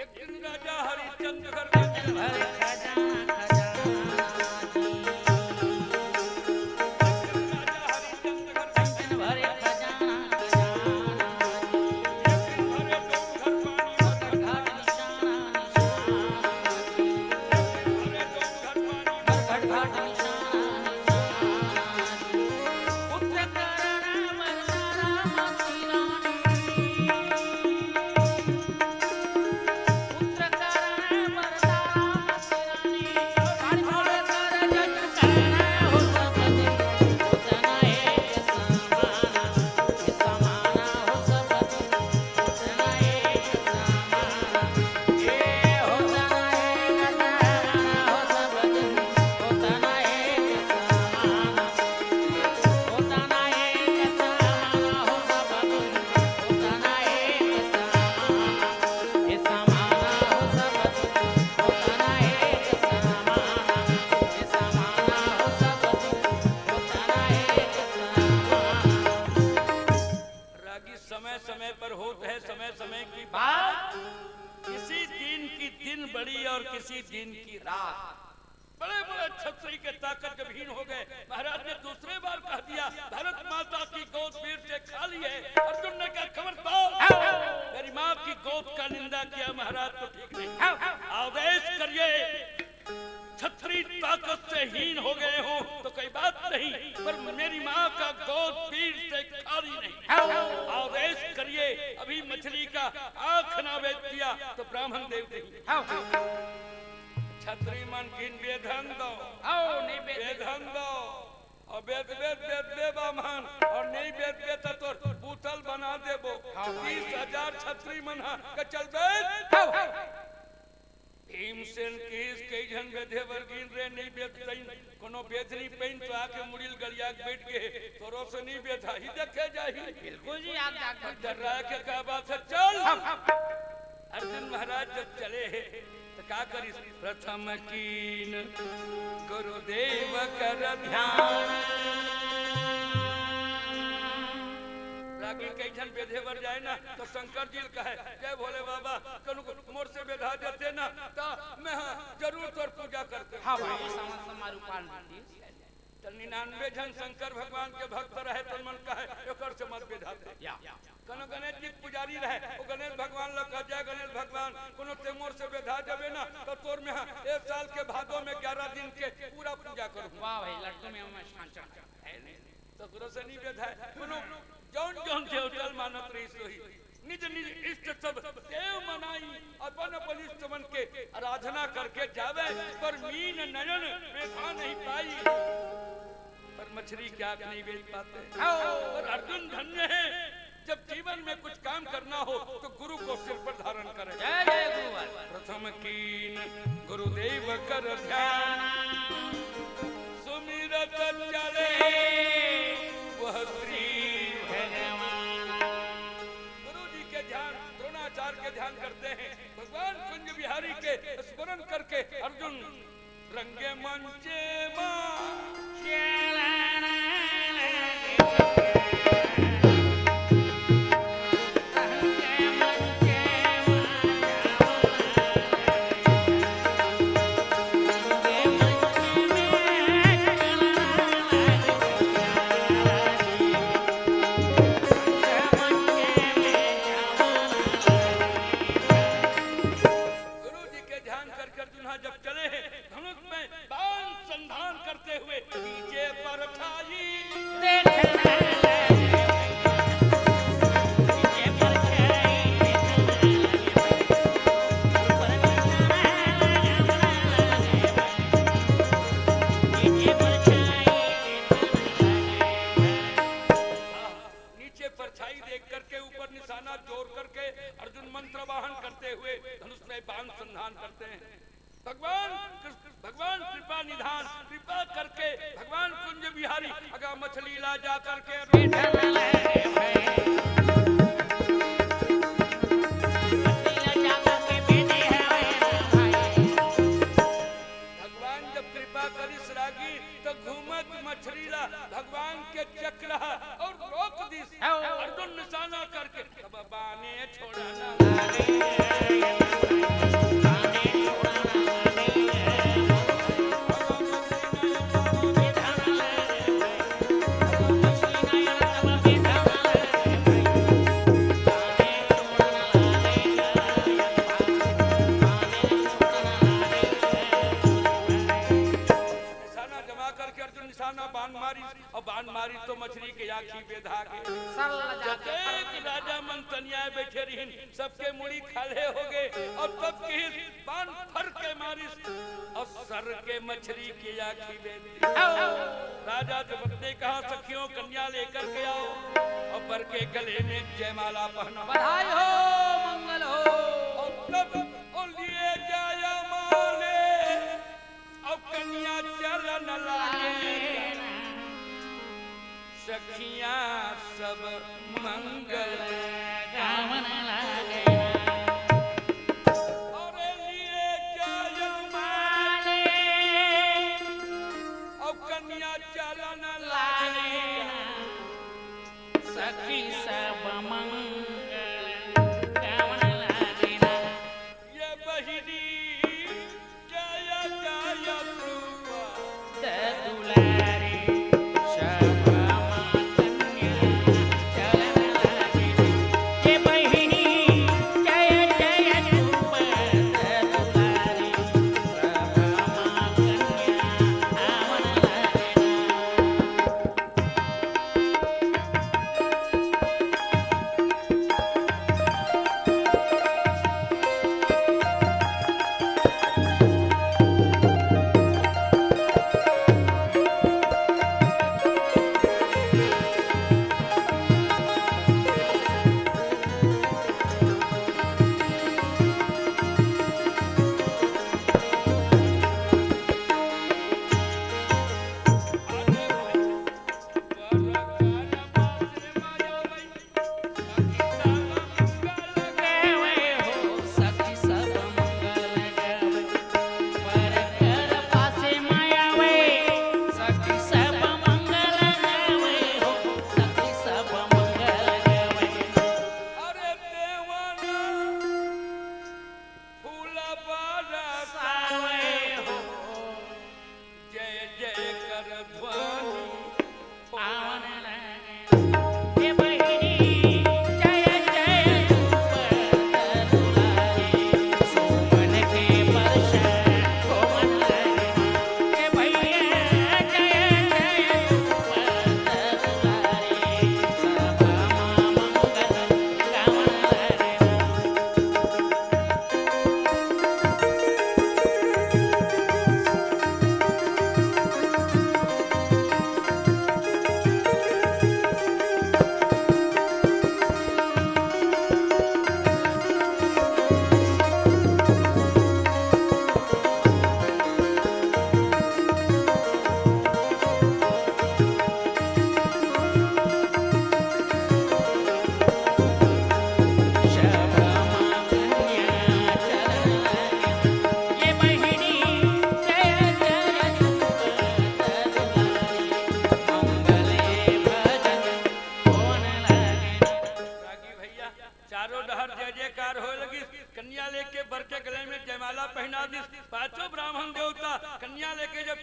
एक दिन राजा हरिश्चंद्र घर रागी समय समय पर होत है, समय समय की बात। किसी दिन की दिन बड़ी और किसी दिन की रात। बड़े बड़े छतरी के ताकत जब हीन हो गए, महाराज ने दूसरे बार कह दिया, "भारत माता की गोद वीर से खाली है।" अर्जुन ने कहा, "खबरदार।" गोद का निंदा किया महाराज तो ठीक नहीं। आदेश करिए, छत्री ताकत से हीन हो गए हो तो कोई बात नहीं, पर मेरी माँ का गोद पीर से खाली नहीं। आदेश करिए, अभी मछली का आँख ना बेच दिया तो ब्राह्मण देव नहीं। छत्री मन किन बेधन दो। आओ, नहीं बेधन। बेधन दो। अउ बेधबे त बेधबे बाम्हन, अउ नइ बेधबे त तोर बूतल बना देबो। हाँ भाई। तीस हजार छत्री मन ह, के चल बेध। हाँ, हाँ। भीमसेन किहिस, कई झन बेधे बर गिन रे, नइ बेध तइन, कोनो बेध नइ पइन त आके मुड़ी ल गरिया के बइठ गे, तोरो से नइ बेधाही, देखे जाही। बिल्कुल जी, आप जाके अब डर्राए के का बात हे, चल। हाँ, हाँ। अर्जुन महाराज जब चले हे, त का करिस? प्रथम कीन गुरुदेव कर ध्यान। रागी कई झन बेधे बर जाय ना, त शंकर जी ल कहय, "जय भोले बाबा, कनु मोर से बेधा देते ना, त मैं ह जरूर तोर पूजा करते।" हाँ भाई, सावन सोमवार उपास। त निन्यानवे झन शंकर भगवान के भक्त रहे, त मन कहय, "एकर से मत बेधा दे।" या। कोनो गणेश जी के पुजारी रहे, वो गणेश भगवान ल कह, "जय गणेश भगवान, कोनो ते मोर से बेधा जबे ना, त तोर में ह एक साल के भादो में ग्यारह दिन के पूरा पूजा करूँ।" वाह भाई, लड्डू में हम छान छान। त गुरु से नहीं बेधा है, कोनो जौन जौन देवता ल मानत रहिस होही। निज निज इष्ट सब देव मनाई, अपन अपन इष्ट मन के आराधना करके जावे, पर मीन नयन बेधा नहीं पाई। पर मछली के आँख नहीं बेच पाते। हाँ। और अर्जुन धन्य है, जब जीवन में कुछ काम करना हो तो गुरु को सिर पर धारण करें। जय जय गुरुवर। प्रथम कीन गुरुदेव कर ध्यान, सुमिरत चले वह श्री भगवान। गुरु जी के ध्यान, द्रोणाचार्य के ध्यान करते हैं, भगवान कुंज बिहारी के स्मरण करके अर्जुन रंगे मंचे मा। गुरु जी के ध्यान करके अर्जुन ह जब चले हैं, धनुष में बाण संधान करते हुए नीचे परछाई। नीचे परछाई देख करके ऊपर निशाना जोर करके अर्जुन मंत्र वाहन करते हुए धनुष में बाण संधान करते हैं। भगवान कृष्ण, भगवान कृपा निधान, कृपा करके भगवान कुंज बिहारी अगा मछली ला जा करके भगवान जब कृपा करिस रागी, तो घूमत मछली ला भगवान के चक्र ह अउ रोक दिस। हाँ। अर्जुन निशाना करके, अब बाने छोड़ना लागे। निशाना जमा करके अर्जुन निशाना बाण मारिस, अउ बाण मारिस तो मछली के आँखी बेधा गे। सरल जाके जतेक राजा मन तनियाए बइठे रहिन, सबके मुड़ी खाल्हे हो गे, अउ तब किहिस बाण फर के मारिस, अउ सर के मछली के आँखी बेध दिस। राजा जब अपने कहा सखियों कन्या लेकर के आओ, अउ बर के गले में जयमाला पहना। बधाई हो, मंगल हो। अउ तब ओ लिए जाय माले, अउ कन्या चलन लागे। सखियां सब मंगल गावन लागे। अरे लिए जाय माले, अउ कन्या चलन लागे। सखी सब मंगल गावन लागे। ये बहिनी जय जय ध्रुव। त दुलारी सब मातन्या चलन लागे।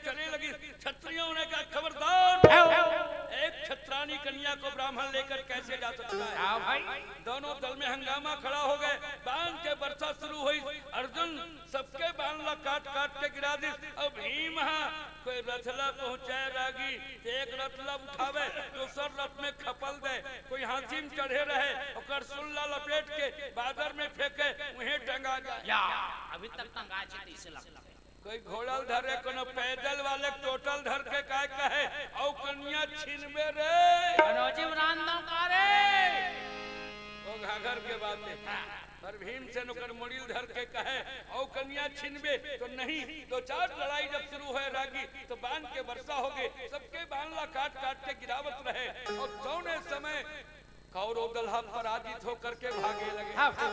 चले लगी। क्षत्रियों ने कहा, "खबरदार, आओ। एक क्षत्राणी कन्या को ब्राह्मण लेकर कैसे जा सकता है?" आओ भाई। दोनों दल में हंगामा खड़ा हो गए। बाण के वर्षा शुरू हुई। अर्जुन सबके बाण ला काट काट के गिरा दिस। अब भीम हा कोई रथ ला पहुंचाए रागी, तो एक रथ ला उठावे, दूसर रथ में खपल दे, कोई हाथी में चढ़े रहे, ओकर सुल ला लपेट के बादर में फेंके, उहें टंगा जाए। या, अभी तक टंगा छी, तो इसे लगता है। कोई घोड़ल धरे, कोनो पैदल वाले टोटल धर के काय कहे, "औ कनिया छीनबे रे।" कनौजी में रांधो का रे? वो घाघर के बात है। पर भीमसेन ओकर मुड़िल धर के कहे, "औ कनिया छीनबे तो नहीं।" दो चार लड़ाई जब शुरू होए रागी, तो बाण के वर्षा हो गए, सबके बाण ला काट काट के गिरावत रहे। और जौने समय कौरव दल ह पराजित होकर के भागे लगे। हाँ, हाँ।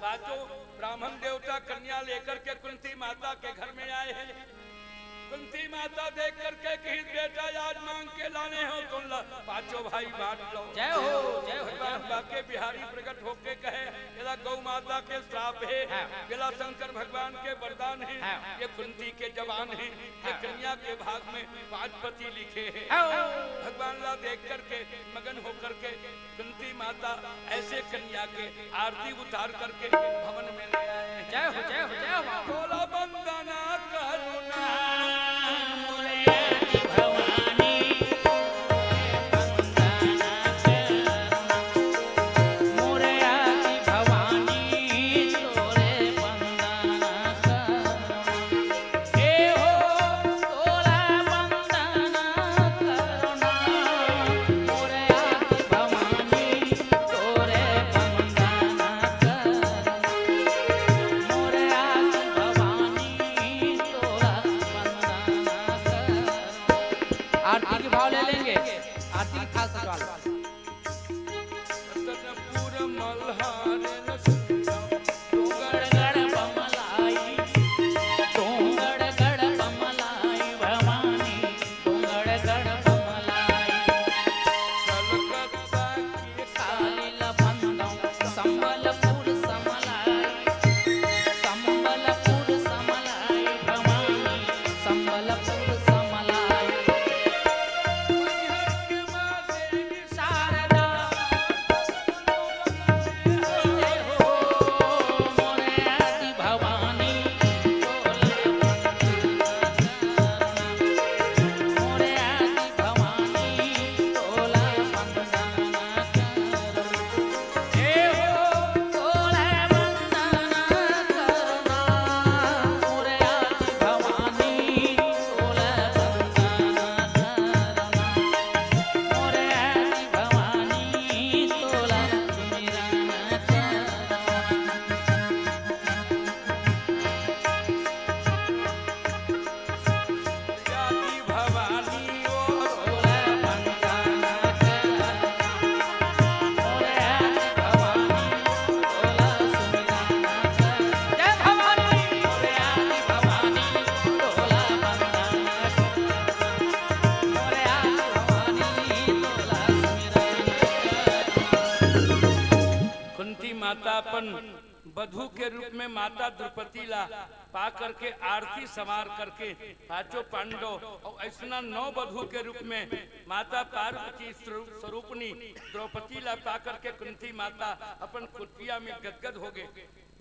पांचों ब्राह्मण देवता कन्या लेकर के कुंती माता के घर में आए हैं। कुंती माता देख करके कही, "बेटा, आज मांग के लाने हो तुम ला, पांचों भाई बांट लो।" जय हो, जय हो, जय भगवान हो। बांके बिहारी प्रकट होके कहे, "एला गौ माता के श्राप है, हाँ। एला शंकर भगवान के वरदान है, हाँ। ये कुंती के जवान है, ये हाँ। कन्या के भाग में पांच पति लिखे हैं।" हाँ। भगवान ला देख करके मगन होकर के कुंती माता ऐसे कन्या के आरती उतार करके भवन में ले आए हैं। जय हो, जय हो, जय हो। बोला वंदना करुणा भवानी, वंदना करुणा मोरे आदि भवानी, तोरे वंदना करुणा। हे हो, तोला वंदना करुणा, मोरे आदि भवानी, तोरे वंदना करुणा, मोरे आदि भवानी, तोला वंदना करुणा। आरती के भाव ले लेंगे, आरती के खास सवाल। रतनपुर मल्हार रसगुल्ला, डोंगरगढ़ बमलाई, डोंगरगढ़ बमलाई भवानी, डोंगरगढ़ बमलाई। कलकत्ता के काली लबंदम, संबलपुर समलाई, संबलपुर समलाई भवानी, संबलपुर समलाई। शारदा, हे हो मोरे आदि भवानी, मोरे आदि भवानी, तोला वंदना करुणा। हे हो, तोला वंदना करुणा, मोरे आदि भवानी, तोला वंदना करुणा। मोरे आदि भवानी तोला सुमिरन करना। आदि भवानी ओ तोला वंदना करना। मोरे आदि भवानी तोला सुमिरन करना। जय भवानी। मोरे आदि भवानी तोला वंदना करना। कुंती माता अपन वधू के रूप में माता द्रौपदी ला पा करके आरती संवार करके पांचों पांडव और ऐसना नौ वधू के रूप में माता पार्वती स्वरू-, स्वरूपनी द्रौपदी ला पा करके कुंती माता अपन कुटिया में गदगद हो गए।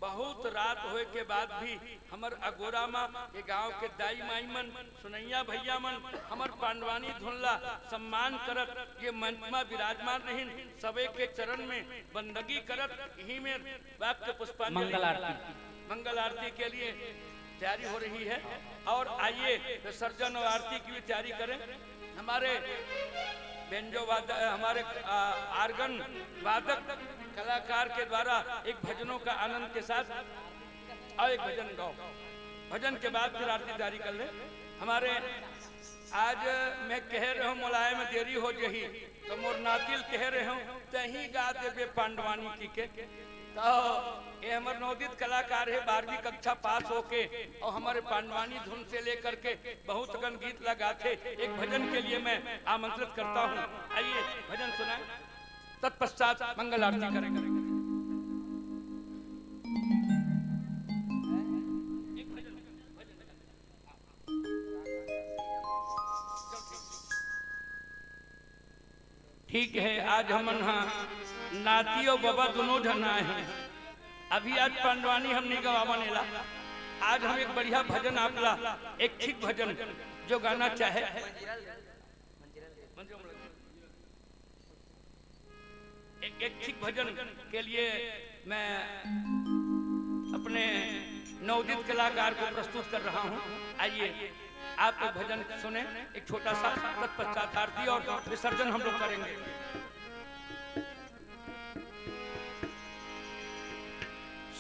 बहुत रात होए के बाद भी हमर अगोरा म ये गांव के दाई माई मन, सुनैया भैया मन हमर पांडवानी धुन ला सम्मान करत ये मंच म विराजमान रहिन। सबे के चरण में बंदगी करत इही में वाक्य पुष्पांजलि। मंगल आरती। मंगल आरती के लिए तैयारी हो रही है और आइए विसर्जन और आरती की भी तैयारी करें। हमारे बेंजो वादक, हमारे, आ, आर्गन वादक कलाकार के द्वारा एक भजनों का आनंद के साथ और एक भजन गाओ। भजन के बाद फिर आरती तैयारी कर ले। हमारे आज मैं कह रहे हूँ, मोलाए में देरी हो जही, तो मोर नातिल कह रहे हूँ, तही गा देबे पांडवानी की के। तो ये हमर नवोदित कलाकार है, बारहवीं कक्षा पास होके, और हमारे पांडवानी धुन से लेकर के बहुत गण गीत लगाथे। एक भजन के लिए मैं आमंत्रित करता हूँ, आइए भजन सुनाए, तत्पश्चात मंगल आरती करेंगे। ठीक है, आज हमन हा नाती अउ बबा दोनों झन आए हैं। अभी आज पंडवानी हम नहीं गवावन एला। आज हम एक बढ़िया भजन आपला, एक ठीक भजन जो गाना चाहे, एक, एक ठीक भजन के लिए मैं अपने नवोदित कलाकार को प्रस्तुत कर रहा हूँ। आइए, आप एक भजन सुने, एक छोटा सा, तत्पश्चात आरती और विसर्जन हम लोग करेंगे।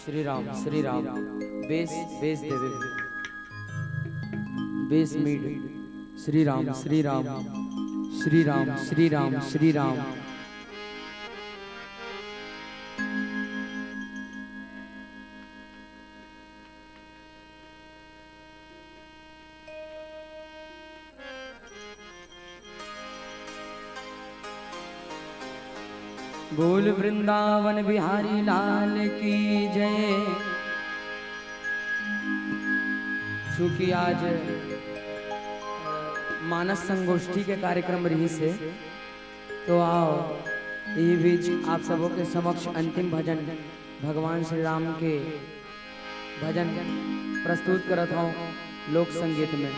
श्री राम, श्री राम, बेस, बेस देवे, बेस मीड। श्री राम, श्री राम, श्री राम, श्री राम, श्री राम। बोल वृंदावन बिहारी लाल की जय। चूंकि आज, अ, मानस संगोष्ठी के कार्यक्रम रहिस हे, तो आओ, ये बीच आप सबों के समक्ष अंतिम भजन भगवान श्री राम के भजन प्रस्तुत करत हौं लोक संगीत में।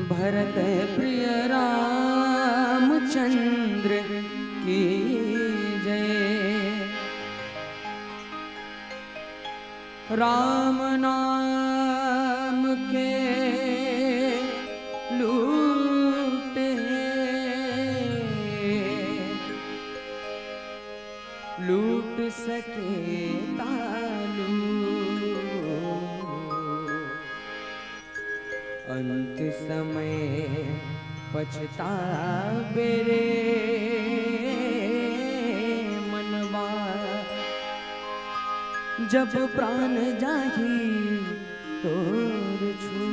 भरत प्रिय रामचंद्र की जय। राम नाम के लूट हे, लूट सके ता लूट। अंत समय पछताबे रे मनवा, जब प्राण जाही तोर छू।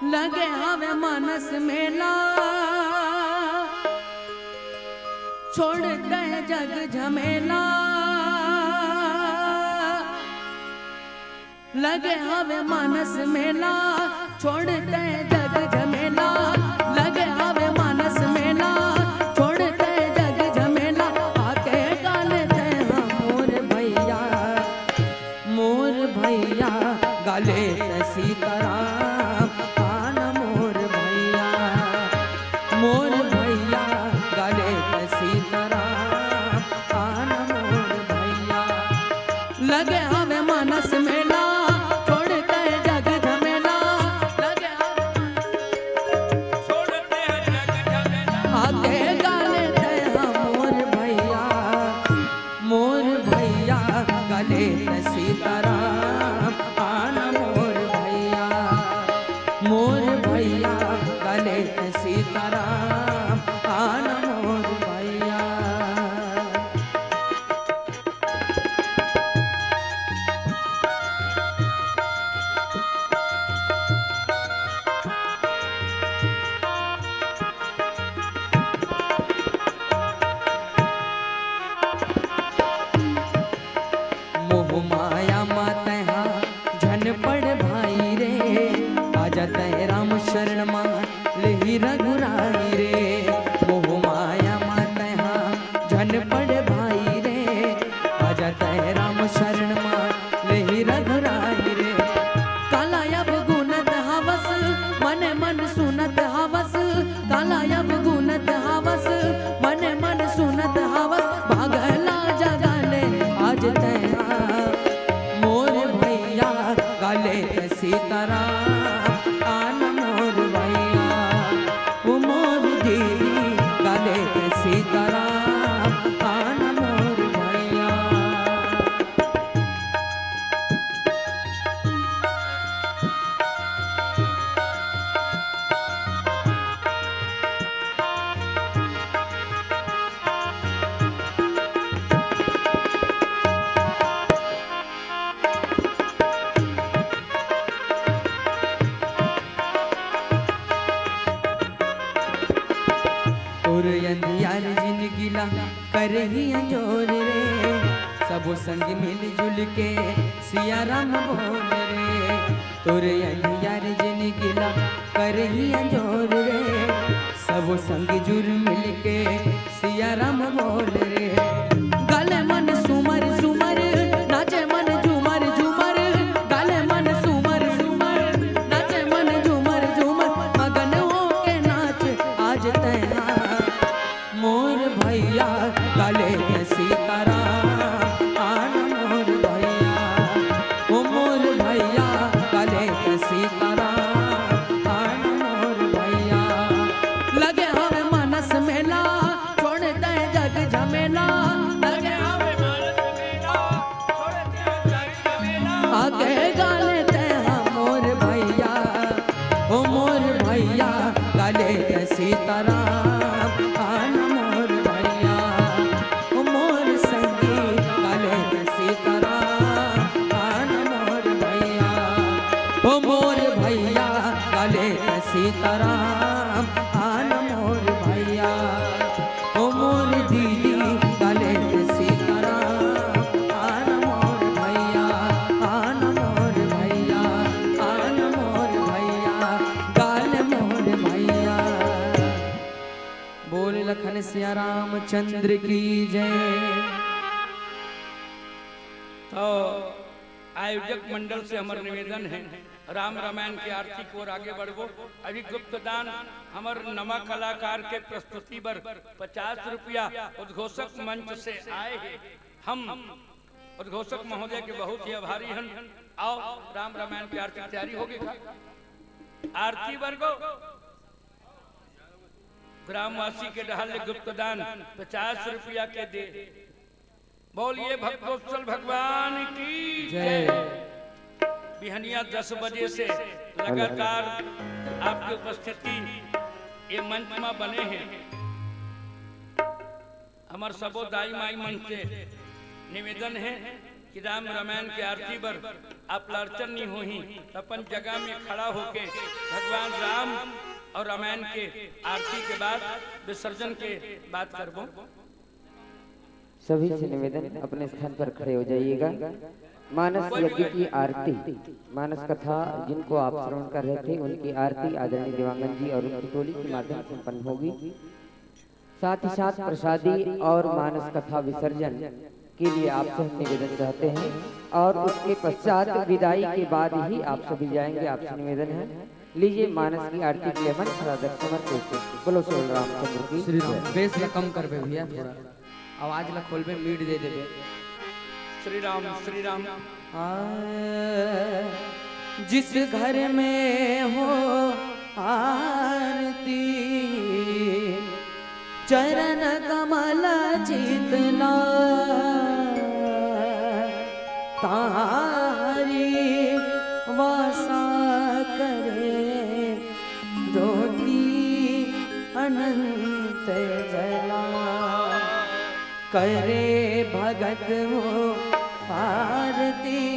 लगे हवे मानस मेला, छोड़ दे जग झमेला। लगे हवे मानस मेला, छोड़ दे जग झमेला। लगे हवे मानस मेला, छोड़ दे जग झमेला। आके गाले ते हम मोर भैया, मोर भैया गाले त सीताराम, आन मोर भैया, मोर भैया गाले त सीताराम, आन मोर भैया। लगे हवे मानस मेला, छोड़ के जग झमेला। लगे हवे छोड़ के जग झमेला। आके गाले ते हम मोर भैया, मोर भैया गाले त सीताराम, आन मोर भैया, मोर भैया गाले त सीताराम, आन मोर भैया। मोह माया मा तैहा झन पड़ भाई रे, आजा तै राम शरण मा लेही रघुराई रे। मोह माया मा तैहा झन पड़ भाई रे, आजा तै राम शरण मा लेही रघुराई रे। काला अब गुनत हवस, मने मन सुनत हवस, काला अब गुनत हवस, मने मन सुनत हवस। भागला जगाले आज तैहा मोर भैया गाले त सीताराम, आन मोर भैया, ओ मोर दीदी गाले त सीताराम, आन मोर भैया। तोर अंधियार जिनगी ला करही अंजोर रे। सबो संग मिलजुल के सिया राम बोल रे, तोरे अंधियार जिनगी ला करही अंजोर रे। सबो संग जुर मिल के सिया राम बोल रे। गाले मन सुमर सुमर, नाचे मन झूमर झूमर। गाले मन सुमर सुमर, नाचे मन झूमर झूमर। मगन होके नाच आज तैं हा। मोर भैया गाले त सीताराम, आन मोर भैया। ओ मोर भैया गाले त सीताराम, आन मोर भैया। लगे हवे मानस मेला, छोड़ दे जग झमेला। लगे हवे मानस मेला, छोड़ दे जग झमेला। आके गाले तैं हा मोर भैया, ओ मोर भैया, गाले त सीताराम, आन मोर भैया। ओ मोर संगी, गाले त सीताराम, आन मोर भैया। ओ मोर भैया, गाले त सीताराम, आन मोर भैया। ओ मोर दीदी, गाले त सीताराम, आन मोर भैया, आन मोर भैया, आन मोर भैया, गाल मोर भैया। बोल लखन सिया रामचंद्र की जय। तो आयोजक मंडल से हमर निवेदन है, राम रामायण के आरती की ओर आगे बढ़बो। अभी गुप्तदान हमर नवा कलाकार के प्रस्तुति बर पचास रुपया उद्घोषक मंच से आए हैं। हम उद्घोषक महोदय के बहुत ही आभारी हन। आओ, राम रामायण की आरती की तैयारी होगे का? आरती बर गो ग्रामवासी के डहर ले गुप्तदान पचास रुपया के दे। बोलिए भक्तोत्सल भगवान की जय। बिहनिया दस बजे से लगातार आपकी उपस्थिति ये मंच में बने हैं। हमर सबो दाई माई मन से निवेदन है कि राम रामायण के आरती बर आप ला अड़चन नहीं होही, त अपन जगह में खड़ा होके भगवान राम और रामायण के आरती के बाद विसर्जन के बात करबो। सभी से निवेदन, अपने स्थान पर खड़े हो जाइएगा। मानस यज्ञ की आरती, मानस कथा जिनको आप श्रवण कर रहे थे, उनकी आरती आदरणीय देवांगन जी और उनकी टोली के माध्यम से संपन्न होगी। साथ ही साथ प्रसादी और मानस कथा विसर्जन के लिए आपसे हम निवेदन चाहते हैं और उसके पश्चात विदाई के बाद ही आप सभी जाएंगे। आपसे निवेदन है, लीजिए मानस की आरती के लिए मंच सादर समर्पित। बोलो श्री रामचंद्र की श्री राम। बेस ला कम करबे भैया, थोड़ा आवाज ला खोलबे, mid दे देबे। श्री राम, श्री राम। आ, जिस घर में हो आरती, चरण कमल चितला, तारी वासा करे ज्योति अनंत जला। करे भगत हो आरती